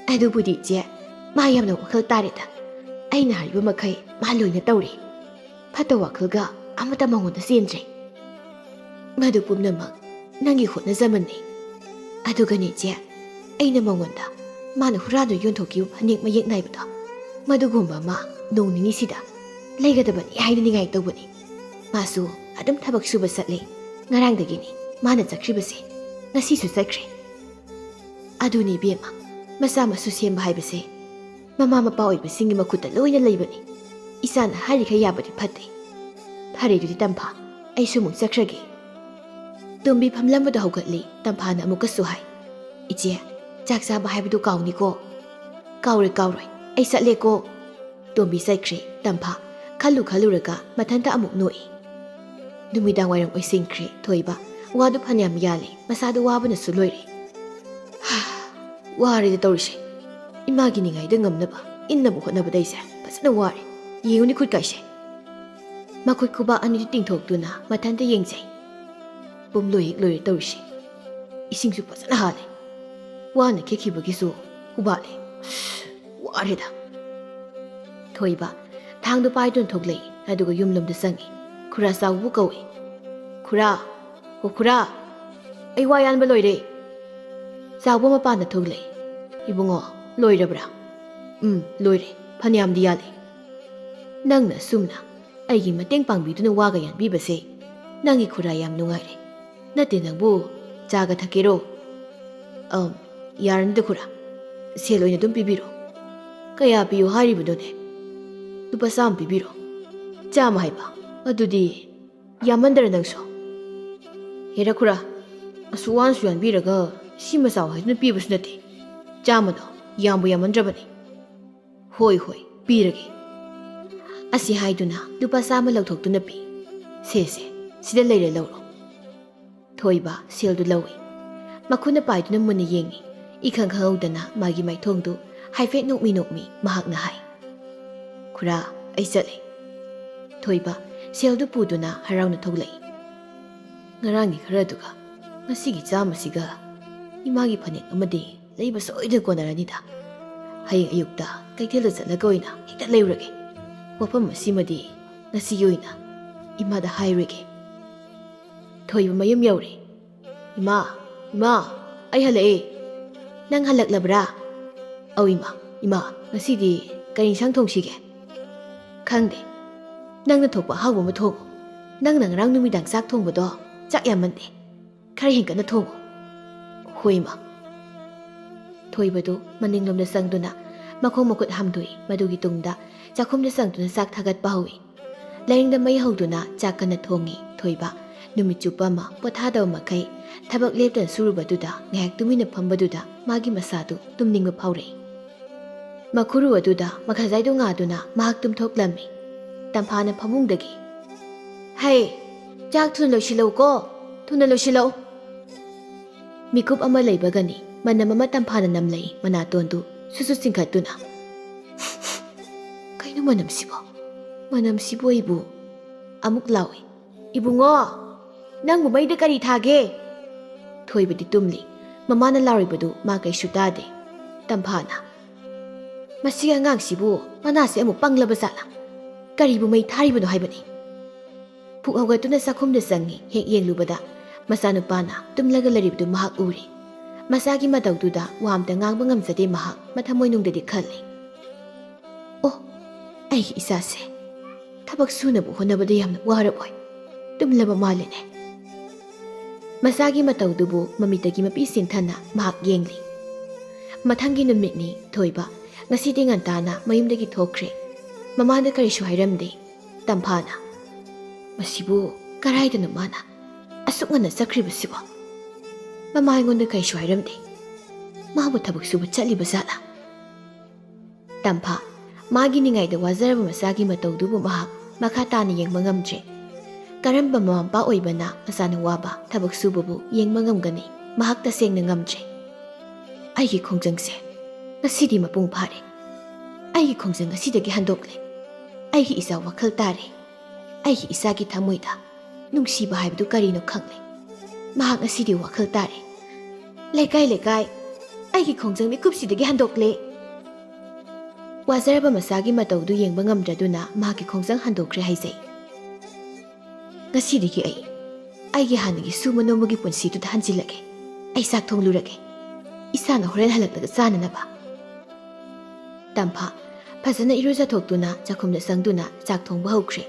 ꯑꯗꯨꯕꯨꯗꯤ ꯏꯆꯦ, ꯃꯥ ꯌꯥꯝꯅ ꯋꯥꯈꯜ ꯇꯥꯔꯦꯗ꯫ ꯑꯩꯅ ꯍꯥꯏꯔꯤꯕ ꯃꯈꯩ ꯃꯥ ꯂꯣꯏꯅ ꯇꯧꯔꯦ꯫ ꯐꯠꯇ ꯋꯥꯈꯜꯒ ꯑꯃꯠꯇ ꯃꯉꯣꯟꯗ ꯆꯦꯟꯗ꯭ꯔꯦ꯫ ꯃꯗꯨ ꯄꯨꯝꯅꯃꯛ ꯅꯪꯒꯤ ꯍꯣꯠꯅꯖꯃꯟꯅꯤ꯫ ꯑꯗꯨꯒꯅꯦ ꯏꯆꯦ, ꯑꯩꯅ ꯃꯉꯣꯟꯗ ꯃꯥꯅ ꯍꯨꯔꯥꯟꯗꯨꯅ ꯌꯣꯟꯊꯣꯛꯈꯤꯕ ꯐꯅꯦꯛ ꯃꯌꯦꯛ ꯅꯥꯏꯕꯗꯣ, ꯃꯗꯨꯒꯨꯝꯕ ꯑꯃ ꯅꯣꯡ ꯅꯤꯅꯤꯁꯤꯗ ꯂꯩꯒꯗꯕꯅꯤ ꯍꯥꯏꯅ ꯅꯤꯡꯉꯥꯏ ꯇꯧꯕꯅꯤ꯫ ꯃꯥꯁꯨ ꯑꯗꯨꯝ ꯊꯕꯛ ꯁꯨꯕ ꯆꯠꯂꯦ꯫ ꯉꯔꯥꯡꯗꯒꯤꯅꯤ ꯃꯥꯅ ꯆꯠꯈ꯭ꯔꯤꯕꯁꯦ꯫ ꯉꯁꯤꯁꯨ ꯆꯠꯈ꯭ꯔꯦ꯫" ꯑꯗꯨꯅꯤ ꯏꯕꯦꯝꯃ, ꯃꯆꯥ ꯃꯁꯨ ꯁꯦꯝꯕ ꯍꯥꯏꯕꯁꯦ ꯃꯃꯥ ꯃꯄꯥ ꯑꯣꯏꯕꯁꯤꯡꯒꯤ ꯃꯈꯨꯠꯇ ꯂꯣꯏꯅ ꯂꯩꯕꯅꯤ꯫ ꯏꯆꯥꯅ ꯍꯥꯏꯔꯤꯈꯩ ꯌꯥꯕꯗꯤ ꯐꯠꯇꯦ꯫ ꯐꯔꯦ ꯑꯗꯨꯗꯤ ꯇꯝꯐꯥ, ꯑꯩꯁꯨ ꯑꯃꯨꯛ ꯆꯠꯈ꯭ꯔꯒꯦ꯫ ꯇꯣꯝꯕꯤ ꯐꯝꯂꯝꯕꯗ ꯍꯧꯒꯠꯂꯤ꯫ ꯇꯝꯐꯥꯅ ꯑꯃꯨꯛꯀꯁꯨ ꯍꯥꯏ, "ꯏꯆꯦ, ꯆꯥꯛ ꯆꯥꯕ ꯍꯥꯏꯕꯗꯨ ꯀꯥꯎꯅꯤꯀꯣ꯫" "ꯀꯥꯎꯔꯣꯏ, ꯀꯥꯎꯔꯣꯏ, ꯑꯩ ꯆꯠꯂꯦꯀꯣ꯫" ꯇꯣꯝꯕꯤ ꯆꯠꯈ꯭ꯔꯦ꯫ ꯇꯝꯐꯥ ꯈꯜꯂꯨ ꯈꯜꯂꯨꯔꯒ ꯃꯊꯟꯇ ꯑꯃꯨꯛ ꯅꯣꯛꯏ꯫ ꯅꯨꯃꯤꯗꯥꯡ ꯋꯥꯏꯔꯝ ꯑꯣꯏꯁꯤꯟꯈ꯭ꯔꯦ꯫ ꯊꯣꯏꯕ ꯋꯥꯗꯨ ꯐꯅꯌꯥꯝ ꯌꯥꯜꯂꯦ, ꯃꯁꯥꯗꯨ ꯋꯥꯕꯅꯁꯨ ꯂꯣꯏꯔꯦ꯫ ꯋꯥꯔꯦꯗ ꯇꯧꯔꯤꯁꯦ꯫ ꯏꯃꯥꯒꯤ ꯅꯤꯡꯉꯥꯏꯗ ꯉꯝꯅꯕ ꯏꯟꯅꯕ ꯍꯣꯠꯅꯕꯗ ꯑꯩꯁꯦ ꯐꯖꯅ ꯋꯥꯔꯦ꯫ ꯌꯦꯡꯉꯨꯅꯦ ꯈꯨꯠꯀꯥꯏꯁꯦ꯫ ꯃꯈꯨꯠ ꯈꯨꯕꯥꯛ ꯑꯅꯤꯗꯨ ꯇꯤꯡꯊꯣꯛꯇꯨꯅ ꯃꯊꯟꯇ ꯌꯦꯡꯖꯩ꯫ ꯄꯨꯝꯂꯣꯏ ꯍꯦꯛ ꯂꯣꯏꯔꯦ ꯇꯧꯔꯤꯁꯦ꯫ ꯏꯁꯤꯡꯁꯨ ꯐꯖꯅ ꯍꯥꯜꯂꯦ꯫ ꯋꯥꯅ ꯈꯦꯛꯈꯤꯕꯒꯤꯁꯨ ꯍꯨꯕꯥꯠꯂꯦ꯫ ꯋꯥꯔꯦꯗ꯫ ꯊꯣꯏꯕ ꯊꯥꯡꯗꯨ ꯄꯥꯏꯗꯨꯅ ꯊꯣꯛꯂꯛꯏ, ꯑꯗꯨꯒ ꯌꯨꯝꯂꯣꯝꯗ ꯆꯪꯉꯤ꯫ ꯈꯨꯔꯥ ꯆꯥꯎꯕꯕꯨ ꯀꯧꯏ꯫ "ꯈꯨꯔꯥ, ꯑꯣ ꯈꯨꯔꯥ, ꯑꯩ ꯋꯥ ꯌꯥꯟꯕ ꯂꯣꯏꯔꯦ꯫" ꯆꯥꯎꯕ ꯃꯄꯥꯟꯗ ꯊꯣꯛꯂꯛꯏ꯫ "ꯏꯕꯨꯡꯉꯣ, ꯂꯣꯏꯔꯕ꯭ꯔꯥ?" "ꯎꯝ, ꯂꯣꯏꯔꯦ꯫ ꯐꯅꯌꯥꯝꯗꯤ ꯌꯥꯜꯂꯦ꯫" "ꯅꯪꯅ ꯑꯁꯨꯝꯅ ꯑꯩꯒꯤ ꯃꯇꯦꯡ ꯄꯥꯡꯕꯤꯗꯨꯅ ꯋꯥꯒ ꯌꯥꯟꯕꯤꯕꯁꯦ ꯅꯪꯒꯤ ꯈꯨꯔꯥ ꯌꯥꯝ ꯅꯨꯡꯉꯥꯏꯔꯦ꯫ ꯅꯠꯇꯦ ꯅꯪꯕꯨ ꯆꯥꯒ ꯊꯛꯀꯦꯔꯣ?" "ꯑꯝ, ꯌꯥꯔꯅꯤꯗ ꯈꯨꯔꯥ꯫ ꯁꯦꯜ ꯑꯣꯏꯅ ꯑꯗꯨꯝ ꯄꯤꯕꯤꯔꯣ꯫" "ꯀꯌꯥ ꯄꯤꯌꯨ ꯍꯥꯏꯔꯤꯕꯅꯣꯅꯦ?" "ꯂꯨꯄꯥ ꯆꯥꯝꯃ ꯄꯤꯕꯤꯔꯣ꯫" "ꯆꯥꯝꯃ ꯍꯥꯏꯕ? ꯑꯗꯨꯗꯤ ꯌꯥꯝꯃꯟꯗ꯭ꯔ ꯅꯪꯁꯨ?" "ꯍꯦꯔꯥ ꯈꯨꯔꯥ, ꯑꯁꯨꯛ ꯋꯥꯅꯁꯨ ꯌꯥꯟꯕꯤꯔꯒ ꯁꯤꯃ ꯆꯥꯎ ꯍꯥꯏꯗꯨꯅ ꯄꯤꯕꯁꯨ ꯅꯠꯇꯦ꯫ ꯆꯥꯝꯃꯗꯣ ꯌꯥꯝꯕꯨ ꯌꯥꯝꯃꯟꯗ꯭ꯔꯕꯅꯤ꯫" "ꯍꯣꯏ, ꯍꯣꯏ, ꯄꯤꯔꯒꯦ꯫" ꯑꯁꯤ ꯍꯥꯏꯗꯨꯅ ꯂꯨꯄꯥ ꯆꯥꯝꯃ ꯂꯧꯊꯣꯛꯇꯨꯅ ꯄꯤ꯫ "ꯁꯦ, ꯁꯦ, ꯁꯤꯗ ꯂꯩꯔꯦ, ꯂꯧꯔꯣ꯫" ꯊꯣꯏꯕ ꯁꯦꯜꯗꯨ ꯂꯧꯏ꯫ ꯃꯈꯨꯠꯅ ꯄꯥꯏꯗꯨꯅ ꯃꯨꯟꯅ ꯌꯦꯡꯏ꯫ ꯏꯈꯪ ꯈꯪꯍꯧꯗꯅ ꯃꯥꯒꯤ ꯃꯥꯏꯊꯣꯡꯗꯨ ꯍꯥꯏꯐꯦꯠ ꯅꯣꯛꯃꯤ ꯅꯣꯛꯃꯤ ꯃꯍꯥꯛꯅ ꯍꯥꯏ, "ꯈꯨꯔꯥ, ꯑꯩ ꯆꯠꯂꯦ꯫" ꯊꯣꯏꯕ ꯁꯦꯜꯗꯨ ꯄꯨꯗꯨꯅ ꯍꯔꯥꯎꯅ ꯊꯣꯛꯂꯛꯏ꯫ "ꯉꯔꯥꯡꯒꯤ ꯈꯔꯗꯨꯒ ꯉꯁꯤꯒꯤ ꯆꯥꯝꯃꯁꯤꯒ ꯏꯃꯥꯒꯤ ꯐꯅꯦꯛ ꯑꯃꯗꯤ ꯂꯩꯕ ꯁꯣꯏꯗꯅ ꯀꯣꯟꯅꯔꯅꯤꯗ꯫ ꯍꯌꯦꯡ ꯑꯌꯨꯛꯇ ꯀꯩꯊꯦꯜꯗ ꯆꯠꯂꯒ ꯑꯣꯏꯅ ꯍꯦꯛꯇ ꯂꯩꯔꯨꯔꯒꯦ꯫ ꯋꯥꯐꯝ ꯑꯁꯤꯃꯗꯤ ꯉꯁꯤꯒꯤ ꯑꯣꯏꯅ ꯏꯃꯥꯗ ꯍꯥꯏꯔꯨꯔꯒꯦ꯫" ꯊꯣꯏꯕ ꯃꯌꯨꯝ ꯌꯧꯔꯦ꯫ "ꯏꯃꯥ, ꯏꯃꯥ, ꯑꯩ ꯍꯜꯂꯛꯑꯦ꯫" "ꯅꯪ ꯍꯜꯂꯛꯂꯕ꯭ꯔꯥ?" "ꯑꯧ ꯏꯃꯥ꯫ ꯏꯃꯥ, ꯉꯁꯤꯗꯤ ꯀꯔꯤ ꯏꯟꯁꯥꯡ ꯊꯣꯡꯁꯤꯒꯦ?" "ꯈꯪꯗꯦ꯫ ꯅꯪꯅ ꯊꯣꯛꯄ ꯑꯍꯥꯎꯕ ꯑꯃ ꯊꯣꯡꯉꯨ꯫ ꯅꯪꯅ ꯉꯔꯥꯡ ꯅꯨꯃꯤꯗꯥꯡ ꯆꯥꯛ ꯊꯣꯡꯕꯗꯣ ꯆꯥꯛ ꯌꯥꯝꯃꯟꯗꯦ꯫ ꯈꯔ ꯍꯦꯟꯒꯠꯅ ꯊꯣꯡꯉꯨ꯫" "ꯍꯣꯏ ꯏꯃꯥ꯫" ꯊꯣꯏꯕꯗꯨ ꯃꯅꯤꯡꯂꯣꯝꯗ ꯆꯪꯗꯨꯅ ꯃꯈꯣꯡ ꯃꯈꯨꯠ ꯍꯥꯝꯗꯣꯛꯏ꯫ ꯃꯗꯨꯒꯤ ꯇꯨꯡꯗ ꯆꯥꯛꯈꯨꯝꯗ ꯆꯪꯗꯨꯅ ꯆꯥꯛ ꯊꯥꯒꯠꯄ ꯍꯧꯏ꯫ ꯂꯥꯏꯅꯤꯡꯗ ꯃꯩ ꯍꯧꯗꯨꯅ ꯆꯥꯛ ꯀꯟꯅ ꯊꯣꯡꯉꯤ ꯊꯣꯏꯕ꯫ ꯅꯨꯃꯤꯠ ꯆꯨꯞꯄ ꯑꯃ ꯄꯣꯊꯥꯗꯕ ꯃꯈꯩ ꯊꯕꯛ ꯂꯦꯞꯇꯅ ꯁꯨꯔꯨꯕꯗꯨꯗ ꯉꯥꯏꯍꯥꯛ ꯇꯨꯃꯤꯟꯅ ꯐꯝꯕꯗꯨꯗ ꯃꯥꯒꯤ ꯃꯁꯥꯗꯨ ꯇꯨꯝꯅꯤꯡꯕ ꯐꯥꯎꯔꯛꯏ꯫ ꯃꯈꯨꯔꯨ ꯑꯗꯨꯗ ꯃꯈꯥꯖꯥꯏꯗꯨ ꯉꯥꯗꯨꯅ ꯃꯍꯥꯛ ꯇꯨꯝꯊꯣꯛꯂꯝꯃꯤ꯫ ꯇꯝꯐꯥꯅ ꯐꯃꯨꯡꯗꯒꯤ, "ꯍꯩ, ꯆꯥꯛ ꯊꯨꯅ ꯂꯣꯏꯁꯤꯜꯂꯧꯀꯣ, ꯊꯨꯅ ꯂꯣꯏꯁꯤꯜꯂꯧ꯫" ꯃꯤꯀꯨꯞ ꯑꯃ ꯂꯩꯕꯒꯅꯤ ꯃꯅꯝ ꯑꯃ ꯇꯝꯐꯥꯅ ꯅꯝꯂꯛꯏ꯫ ꯃꯅꯥꯇꯣꯟꯗꯨ ꯁꯨꯠ ꯁꯨꯠ ꯆꯤꯡꯈꯠꯇꯨꯅ, "ꯀꯩꯅꯣ ꯃꯅꯝꯁꯤꯕꯣ? ꯃꯅꯝꯁꯤꯕꯨ ꯑꯩꯕꯨ?" ꯑꯃꯨꯛ ꯂꯥꯎꯏ, "ꯏꯕꯨꯡꯉꯣ, ꯅꯪꯕꯨ ꯃꯩꯗ ꯀꯔꯤ ꯊꯥꯒꯦ?" ꯊꯣꯏꯕꯗꯤ ꯇꯨꯝꯂꯤ꯫ ꯃꯃꯥꯅ ꯂꯥꯎꯔꯤꯕꯗꯨ ꯃꯥ ꯀꯩꯁꯨ ꯇꯥꯗꯦ꯫ ꯇꯝꯐꯥꯅ, "ꯃꯁꯤ ꯑꯉꯥꯡꯁꯤꯕꯨ ꯃꯅꯥꯁꯦ ꯑꯃꯨꯛ ꯄꯪꯂꯕ ꯖꯥꯠꯂꯥ? ꯀꯔꯤꯕꯨ ꯃꯩ ꯊꯥꯔꯤꯕꯅꯣ ꯍꯥꯏꯕꯅꯤ?" ꯄꯨꯛ ꯍꯧꯒꯠꯇꯨꯅ ꯆꯥꯛꯈꯨꯝꯗ ꯆꯪꯉꯤ꯫ ꯍꯦꯛ ꯌꯦꯡꯂꯨꯕꯗ ꯃꯆꯥꯅꯨꯄꯥꯅ ꯇꯨꯝꯂꯒ ꯂꯩꯔꯤꯕꯗꯨ ꯃꯍꯥꯛ ꯎꯔꯦ꯫ ꯃꯆꯥꯒꯤ ꯃꯇꯧꯗꯨꯗ ꯋꯥ ꯑꯝꯇ ꯉꯥꯡꯕ ꯉꯝꯖꯗꯦ ꯃꯍꯥꯛ꯫ ꯃꯊꯃꯣꯏꯅꯨꯡꯗꯗꯤ ꯈꯜꯂꯤ, "ꯑꯣ, ꯑꯩꯒꯤ ꯏꯆꯥꯁꯦ ꯊꯕꯛ ꯁꯨꯅꯕ ꯍꯣꯠꯅꯕꯗ ꯌꯥꯝꯅ ꯋꯥꯔꯕꯣꯏ? ꯇꯨꯝꯂꯕ ꯃꯥꯜꯂꯤꯅꯦ꯫" ꯃꯆꯥꯒꯤ ꯃꯇꯧꯗꯨꯕꯨ ꯃꯃꯤꯠꯇꯒꯤ ꯃꯄꯤ ꯁꯤꯟꯊꯅ ꯃꯍꯥꯛ ꯌꯦꯡꯂꯤ꯫ ꯃꯊꯪꯒꯤ ꯅꯨꯃꯤꯠꯅꯤ꯫ ꯊꯣꯏꯕ ꯉꯁꯤꯗꯤ ꯉꯟꯇꯥꯅ ꯃꯌꯨꯝꯗꯒꯤ ꯊꯣꯛꯈ꯭ꯔꯦ꯫ ꯃꯃꯥꯗ ꯀꯔꯤꯁꯨ ꯍꯥꯏꯔꯝꯗꯦ꯫ ꯇꯝꯐꯥꯅ, "ꯃꯁꯤꯕꯨ ꯀꯔꯥꯏꯗꯅꯣ ꯃꯥꯅ ꯑꯁꯨꯛ ꯉꯟꯅ ꯆꯠꯈ꯭ꯔꯤꯕꯁꯤꯕꯣ? ꯃꯃꯥ ꯑꯩꯉꯣꯟꯗ ꯀꯔꯤꯁꯨ ꯍꯥꯏꯔꯝꯗꯦ꯫ ꯃꯥꯕꯨ ꯊꯕꯛ ꯁꯨꯕ ꯆꯠꯂꯤꯕ ꯖꯥꯠꯂꯥ?" ꯇꯝꯐꯥ ꯃꯥꯒꯤ ꯅꯤꯡꯉꯥꯏꯗ ꯋꯥꯖꯔꯕ ꯃꯆꯥꯒꯤ ꯃꯇꯧꯗꯨꯕꯨ ꯃꯍꯥꯛ ꯃꯈꯥ ꯇꯥꯅ ꯌꯦꯡꯕ ꯉꯝꯗ꯭ꯔꯦ꯫ ꯀꯔꯝꯕ ꯃꯃꯥ ꯃꯄꯥ ꯑꯣꯏꯕꯅ ꯃꯆꯥꯅ ꯋꯥꯕ ꯊꯕꯛ ꯁꯨꯕꯕꯨ ꯌꯦꯡꯕ ꯉꯝꯒꯅꯤ? ꯃꯍꯥꯛ ꯇꯁꯦꯡꯅ ꯉꯝꯗ꯭ꯔꯦ꯫ "ꯑꯩꯒꯤ ꯈꯣꯡꯖꯪꯁꯦ ꯉꯁꯤꯗꯤ ꯃꯄꯨꯡ ꯐꯥꯔꯦ꯫ ꯑꯩꯒꯤ ꯈꯣꯡꯖꯪ ꯉꯁꯤꯗꯒꯤ ꯍꯟꯗꯣꯛꯂꯦ꯫ ꯑꯩꯒꯤ ꯏꯆꯥ ꯋꯥꯈꯜ ꯇꯥꯔꯦ꯫ ꯑꯩꯒꯤ ꯏꯆꯥꯒꯤ ꯊꯃꯣꯏꯗ ꯅꯨꯡꯁꯤꯕ ꯍꯥꯏꯕꯗꯨ ꯀꯔꯤꯅꯣ ꯈꯪꯂꯦ꯫ ꯃꯍꯥꯛ ꯉꯁꯤꯗꯤ ꯋꯥꯈꯜ ꯇꯥꯔꯦ꯫ ꯂꯩꯀꯥꯏ ꯂꯩꯀꯥꯏ, ꯑꯩꯒꯤ ꯈꯣꯡꯖꯪ ꯃꯤꯀꯨꯞꯁꯤꯗꯒꯤ ꯍꯟꯗꯣꯛꯂꯦ꯫" ꯋꯥꯖꯔꯕ ꯃꯆꯥꯒꯤ ꯃꯇꯧꯗꯨ ꯌꯦꯡꯕ ꯉꯝꯗ꯭ꯔꯗꯨꯅ ꯃꯍꯥꯛꯀꯤ ꯈꯣꯡꯖꯪ ꯍꯟꯗꯣꯛꯈ꯭ꯔꯦ ꯍꯥꯏꯖꯩ꯫ "ꯉꯁꯤꯗꯒꯤ ꯑꯩ ꯑꯩꯒꯤ ꯍꯥꯟꯅꯒꯤ ꯁꯨꯕ ꯅꯣꯝꯕꯒꯤ ꯄꯨꯟꯁꯤꯗꯨꯗ ꯍꯟꯖꯤꯜꯂꯒꯦ꯫ ꯑꯩ ꯆꯥꯛ ꯊꯣꯡꯂꯨꯔꯒꯦ꯫ ꯏꯆꯥꯅ ꯍꯣꯔꯦꯟ ꯍꯜꯂꯛꯂꯒ ꯆꯥꯅꯅꯕ꯫" ꯇꯝꯐꯥ ꯐꯖꯅ ꯏꯔꯨꯖꯊꯣꯛꯇꯨꯅ ꯆꯥꯛꯈꯨꯝꯗ ꯆꯪꯗꯨꯅ ꯆꯥꯛ ꯊꯣꯡꯕ ꯍꯧꯈ꯭ꯔꯦ꯫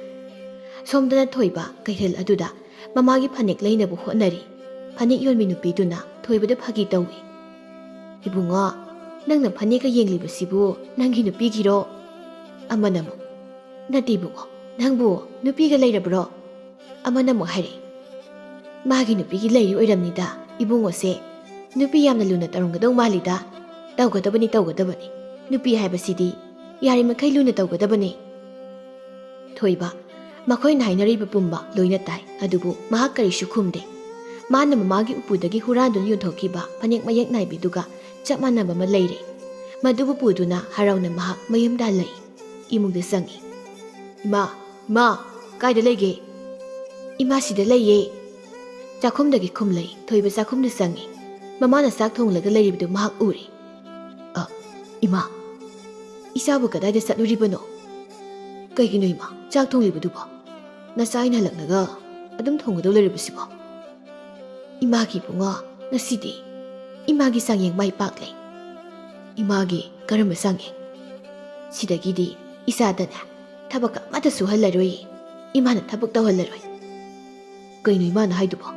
ꯁꯣꯝꯗꯅ ꯊꯣꯏꯕ ꯀꯩꯊꯦꯜ ꯑꯗꯨꯗ ꯃꯃꯥꯒꯤ ꯐꯅꯦꯛ ꯂꯩꯅꯕ ꯍꯣꯠꯅꯔꯤ꯫ ꯐꯅꯦꯛ ꯌꯣꯟꯕꯤ ꯅꯨꯄꯤꯗꯨꯅ ꯊꯣꯏꯕꯗ ꯐꯥꯒꯤ ꯇꯧꯏ꯫ "ꯏꯕꯨꯡꯉꯣ, ꯅꯪꯅ ꯐꯅꯦꯛꯀ ꯌꯦꯡꯂꯤꯕꯁꯤꯕꯨ ꯅꯪꯒꯤ ꯅꯨꯄꯤꯒꯤꯔꯣ?" ꯑꯃꯅ ꯑꯃꯨꯛ, "ꯅꯠꯇꯦ ꯏꯕꯨꯡꯉꯣ, ꯅꯪꯕꯨ ꯅꯨꯄꯤꯒ ꯂꯩꯔꯕ꯭ꯔꯣ?" ꯑꯃꯅ ꯑꯃꯨꯛ ꯍꯥꯏꯔꯛꯏ, "ꯃꯥꯒꯤ ꯅꯨꯄꯤꯒꯤ ꯂꯩꯔꯤ ꯑꯣꯏꯔꯝꯅꯤꯗ꯫ ꯏꯕꯨꯡꯉꯣꯁꯦ ꯅꯨꯄꯤ ꯌꯥꯝꯅ ꯂꯨꯅ ꯇꯧꯔꯝꯒꯗꯧ ꯃꯥꯜꯂꯤꯗ꯫ ꯇꯧꯒꯗꯕꯅꯤ, ꯇꯧꯒꯗꯕꯅꯤ꯫ ꯅꯨꯄꯤ ꯍꯥꯏꯕꯁꯤꯗꯤ ꯌꯥꯔꯤꯃꯈꯩ ꯂꯨꯅ ꯇꯧꯒꯗꯕꯅꯤ꯫" ꯊꯣꯏꯕ ꯃꯈꯣꯏꯅ ꯍꯥꯏꯅꯔꯤꯕ ꯄꯨꯝꯕ ꯂꯣꯏꯅ ꯇꯥꯏ, ꯑꯗꯨꯕꯨ ꯃꯍꯥꯛ ꯀꯔꯤꯁꯨ ꯈꯨꯝꯗꯦ꯫ ꯃꯥꯅ ꯃꯃꯥꯒꯤ ꯎꯄꯨꯗꯒꯤ ꯍꯨꯔꯥꯟꯗꯨꯅ ꯌꯣꯟꯊꯣꯛꯈꯤꯕ ꯐꯅꯦꯛ ꯃꯌꯦꯛ ꯅꯥꯏꯕꯤꯗꯨꯒ ꯆꯞ ꯃꯥꯟꯅꯕ ꯑꯃ ꯂꯩꯔꯦ꯫ ꯃꯗꯨꯕꯨ ꯄꯨꯗꯨꯅ ꯍꯔꯥꯎꯅ ꯃꯍꯥꯛ ꯃꯌꯨꯝꯗ ꯍꯜꯂꯛꯏ꯫ ꯏꯃꯨꯡꯗ ꯆꯪꯉꯤ꯫ "ꯏꯃꯥ, ꯏꯃꯥ, ꯀꯥꯏꯗ ꯂꯩꯒꯦ?" "ꯏꯃꯥ ꯁꯤꯗ ꯂꯩꯌꯦ꯫" ꯆꯥꯛꯈꯨꯝꯗꯒꯤ ꯈꯨꯝꯂꯛꯏ꯫ ꯊꯣꯏꯕ ꯆꯥꯛꯈꯨꯝꯗ ꯆꯪꯉꯤ꯫ ꯃꯃꯥꯅ ꯆꯥꯛ ꯊꯣꯡꯂꯒ ꯂꯩꯔꯤꯕꯗꯨ ꯃꯍꯥꯛ ꯎꯔꯦ꯫ "ꯑ, ꯏꯃꯥ, ꯏꯆꯥꯕꯨ ꯀꯗꯥꯏꯗ ꯆꯠꯂꯨꯔꯤꯕꯅꯣ? ꯀꯩꯒꯤꯅꯣ ꯏꯃꯥ, ꯆꯥꯛ ꯊꯣꯡꯂꯤꯕꯗꯨꯕꯣ? ꯅꯆꯥ ꯑꯩꯅ ꯍꯜꯂꯛꯂꯒ ꯑꯗꯨꯝ ꯊꯣꯡꯒꯗꯧ ꯂꯩꯔꯤꯕꯁꯤꯕꯣ?" "ꯏꯃꯥꯒꯤ ꯏꯕꯨꯡꯉꯣ, ꯉꯁꯤꯗꯤ ꯏꯃꯥꯒꯤ ꯆꯥꯡꯌꯦꯡ ꯃꯥꯏ ꯄꯥꯛꯂꯦ꯫" "ꯏꯃꯥꯒꯤ ꯀꯔꯝꯕ ꯆꯥꯡꯌꯦꯡ?" "ꯁꯤꯗꯒꯤꯗꯤ ꯏꯆꯥꯗꯅꯦ ꯊꯕꯛ ꯑꯃꯠꯇ ꯁꯨꯍꯜꯂꯔꯣꯏꯌꯦ꯫ ꯏꯃꯥꯅ ꯊꯕꯛ ꯇꯧꯍꯜꯂꯔꯣꯏ꯫" "ꯀꯩꯅꯣ ꯏꯃꯥꯅ ꯍꯥꯏꯗꯨꯕꯣ?"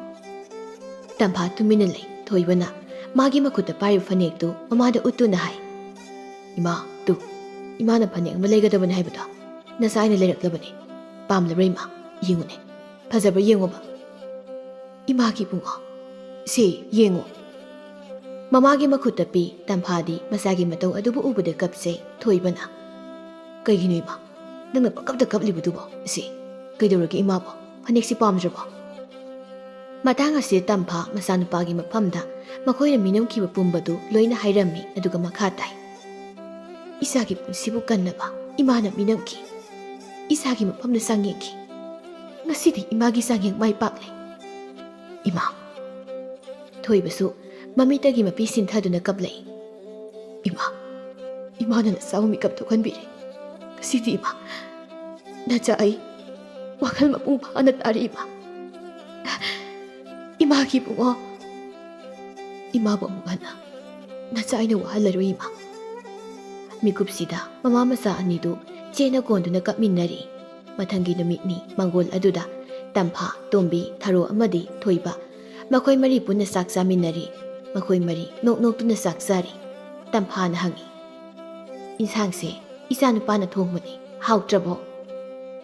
ꯇꯝꯐꯥ ꯇꯨꯃꯤꯟꯅ ꯂꯩ꯫ ꯊꯣꯏꯕꯅ ꯃꯥꯒꯤ ꯃꯈꯨꯠꯇ ꯄꯥꯏꯔꯤꯕ ꯐꯅꯦꯛꯇꯨ ꯃꯃꯥꯗ ꯎꯠꯇꯨꯅ ꯍꯥꯏ꯫ "ꯏꯃꯥ, ꯇꯨ, ꯏꯃꯥꯅ ꯐꯅꯦꯛ ꯑꯃ ꯂꯩꯒꯗꯕꯅꯤ ꯍꯥꯏꯕꯗꯣ ꯅꯆꯥ ꯑꯩꯅ ꯂꯩꯔꯛꯂꯕꯅꯤ꯫ ꯄꯥꯝꯂꯕ꯭ꯔꯥ ꯏꯃꯥ? ꯌꯦꯡꯉꯨꯅꯦ, ꯐꯖꯕ꯭ꯔꯥ ꯌꯦꯡꯉꯨꯕ꯫" "ꯏꯃꯥꯒꯤ ꯏꯕꯨꯡꯉꯣ, ꯁꯦ ꯌꯦꯡꯉꯨ꯫" ꯃꯃꯥꯒꯤ ꯃꯈꯨꯠꯇ ꯄꯤ꯫ ꯇꯝꯐꯥꯗꯤ ꯃꯆꯥꯒꯤ ꯃꯇꯧ ꯑꯗꯨꯕꯨ ꯎꯕꯗ ꯀꯞꯆꯩ꯫ ꯊꯣꯏꯕꯅ, "ꯀꯩꯒꯤꯅꯣ ꯏꯃꯥ, ꯅꯪꯅ ꯄꯪꯀꯞꯇ ꯀꯞꯂꯤꯕꯗꯨꯕꯣ? ꯁꯤ ꯀꯩꯗꯧꯔꯒꯦ ꯏꯃꯥꯕꯣ? ꯐꯅꯦꯛꯁꯤ ꯄꯥꯝꯗ꯭ꯔꯕꯣ?" ꯃꯇꯥꯡ ꯑꯁꯤꯗ ꯇꯝꯐꯥ ꯃꯆꯥꯅꯨꯄꯥꯒꯤ ꯃꯐꯝꯗ ꯃꯈꯣꯏꯅ ꯃꯤꯅꯝꯈꯤꯕ ꯄꯨꯝꯕꯗꯨ ꯂꯣꯏꯅ ꯍꯥꯏꯔꯝꯃꯤ, ꯑꯗꯨꯒ ꯃꯈꯥ ꯇꯥꯏ꯫ "ꯏꯆꯥꯒꯤ ꯄꯨꯟꯁꯤꯕꯨ ꯀꯟꯅꯕ ꯏꯃꯥꯅ ꯃꯤꯅꯝꯈꯤ꯫ ꯏꯆꯥꯒꯤ ꯃꯐꯝꯗ ꯆꯥꯡꯌꯦꯡꯈꯤ꯫ ꯉꯁꯤꯗꯤ ꯏꯃꯥꯒꯤ ꯆꯥꯡꯌꯦꯡ ꯃꯥꯏ ꯄꯥꯛꯂꯦ꯫ ꯏꯃꯥ꯫" ꯊꯣꯏꯕꯁꯨ ꯃꯃꯤꯠꯇꯒꯤ ꯃꯄꯤ ꯁꯤꯟꯊꯗꯨꯅ ꯀꯞꯂꯛꯏ꯫ "ꯏꯃꯥ, ꯏꯃꯥꯅ ꯅꯆꯥꯕꯨ ꯃꯤꯀꯞ ꯊꯣꯛꯍꯟꯕꯤꯔꯦ꯫ ꯉꯁꯤꯗꯤ ꯏꯃꯥ, ꯅꯆꯥ ꯑꯩ ꯋꯥꯈꯜ ꯃꯄꯨꯡ ꯐꯥꯅ ꯇꯥꯔꯦ ꯏꯃꯥ꯫ ꯏꯃꯥꯒꯤ ꯏꯕꯨꯡꯉꯣ, ꯏꯃꯥꯕꯨ ꯑꯃꯨꯛ ꯍꯟꯅ ꯅꯆꯥ ꯑꯩꯅ ꯋꯥꯍꯜꯂꯔꯣꯏ ꯏꯃꯥ꯫" ꯃꯤꯀꯨꯞꯁꯤꯗ ꯃꯃꯥ ꯃꯆꯥ ꯑꯅꯤꯗꯨ ꯆꯦꯠꯅ ꯀꯣꯟꯗꯨꯅ ꯀꯞꯃꯤꯟꯅꯔꯤ꯫ ꯃꯊꯪꯒꯤ ꯅꯨꯃꯤꯠꯅꯤ꯫ ꯃꯪꯒꯣꯜ ꯑꯗꯨꯗ ꯇꯝꯐꯥ, ꯇꯣꯝꯕꯤ, ꯊꯔꯣ ꯑꯃꯗꯤ ꯊꯣꯏꯕ, ꯃꯈꯣꯏ ꯃꯔꯤ ꯄꯨꯟꯅ ꯆꯥꯛ ꯆꯥꯃꯤꯟꯅꯔꯤ꯫ ꯃꯈꯣꯏ ꯃꯔꯤ ꯅꯣꯛ ꯅꯣꯛꯇꯨꯅ ꯆꯥꯛ ꯆꯥꯔꯤ꯫ ꯇꯝꯐꯥꯅ ꯍꯪꯉꯤ, "ꯏꯟꯁꯥꯡꯁꯦ ꯏꯆꯥ ꯅꯨꯄꯥꯅ ꯊꯣꯡꯕꯅꯤ, ꯍꯥꯎꯇ꯭ꯔꯕꯣ?"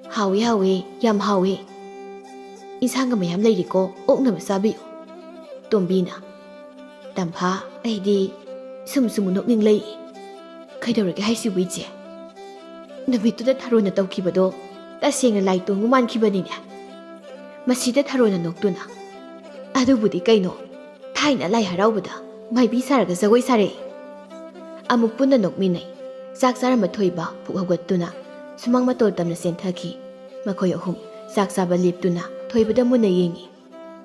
"ꯍꯥꯎꯋꯦ, ꯍꯥꯎꯋꯦ, ꯌꯥꯝ ꯍꯥꯎꯋꯦ꯫ ꯏꯟꯁꯥꯡꯒ ꯃꯌꯥꯝ ꯂꯩꯔꯤꯀꯣ, ꯑꯣꯛꯅꯕ ꯆꯥꯕꯤꯌꯨ꯫" ꯇꯣꯝꯕꯤꯅ, "ꯇꯝꯐꯥ, ꯑꯩꯗꯤ ꯁꯨꯝ ꯁꯨꯝ ꯅꯣꯛꯅꯤꯡꯂꯛꯏ꯫" "ꯀꯩꯗꯧꯔꯒꯦ ꯍꯥꯏꯁꯤꯕꯨ ꯏꯆꯦ? ꯅꯨꯃꯤꯠꯇꯨꯗ ꯊꯔꯣꯅ ꯇꯧꯈꯤꯕꯗꯣ ꯇꯁꯦꯡꯅ ꯂꯥꯏ ꯇꯣꯡꯕ ꯃꯥꯟꯈꯤꯕꯅꯤꯅꯦ꯫" ꯃꯁꯤꯗ ꯊꯔꯣꯅ ꯅꯣꯛꯇꯨꯅ, "ꯑꯗꯨꯕꯨꯗꯤ ꯀꯩꯅꯣ, ꯊꯥꯏꯅ ꯂꯥꯏ ꯍꯔꯥꯎꯕꯗ ꯃꯥꯏꯕꯤ ꯁꯥꯔꯒ ꯖꯒꯣꯏ ꯁꯥꯔꯛꯏ꯫" ꯑꯃꯨꯛ ꯄꯨꯟꯅ ꯅꯣꯛꯃꯤꯟꯅꯩ꯫ ꯆꯥꯛ ꯆꯥꯔꯝꯕ ꯊꯣꯏꯕ ꯄꯨꯛ ꯍꯧꯒꯠꯇꯨꯅ ꯁꯨꯃꯥꯡ ꯃꯇꯣꯜ ꯇꯝꯅ ꯆꯦꯟꯊꯈꯤ꯫ ꯃꯈꯣꯏ ꯑꯍꯨꯝ ꯆꯥꯛ ꯆꯥꯕ ꯂꯦꯞꯇꯨꯅ ꯊꯣꯏꯕꯗ ꯃꯨꯟꯅ ꯌꯦꯡꯉꯤ꯫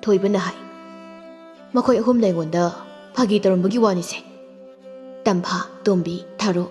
ꯊꯣꯏꯕꯅ ꯍꯥꯏ, "ꯃꯈꯣꯏ ꯑꯍꯨꯝꯅ ꯑꯩꯉꯣꯟꯗ ꯐꯥꯒꯤ ꯇꯧꯔꯝꯕꯒꯤ ꯋꯥꯅꯤꯁꯦ꯫" ꯇꯝꯐꯥ, ꯇꯣꯝꯕꯤ, ꯊꯥꯔꯨ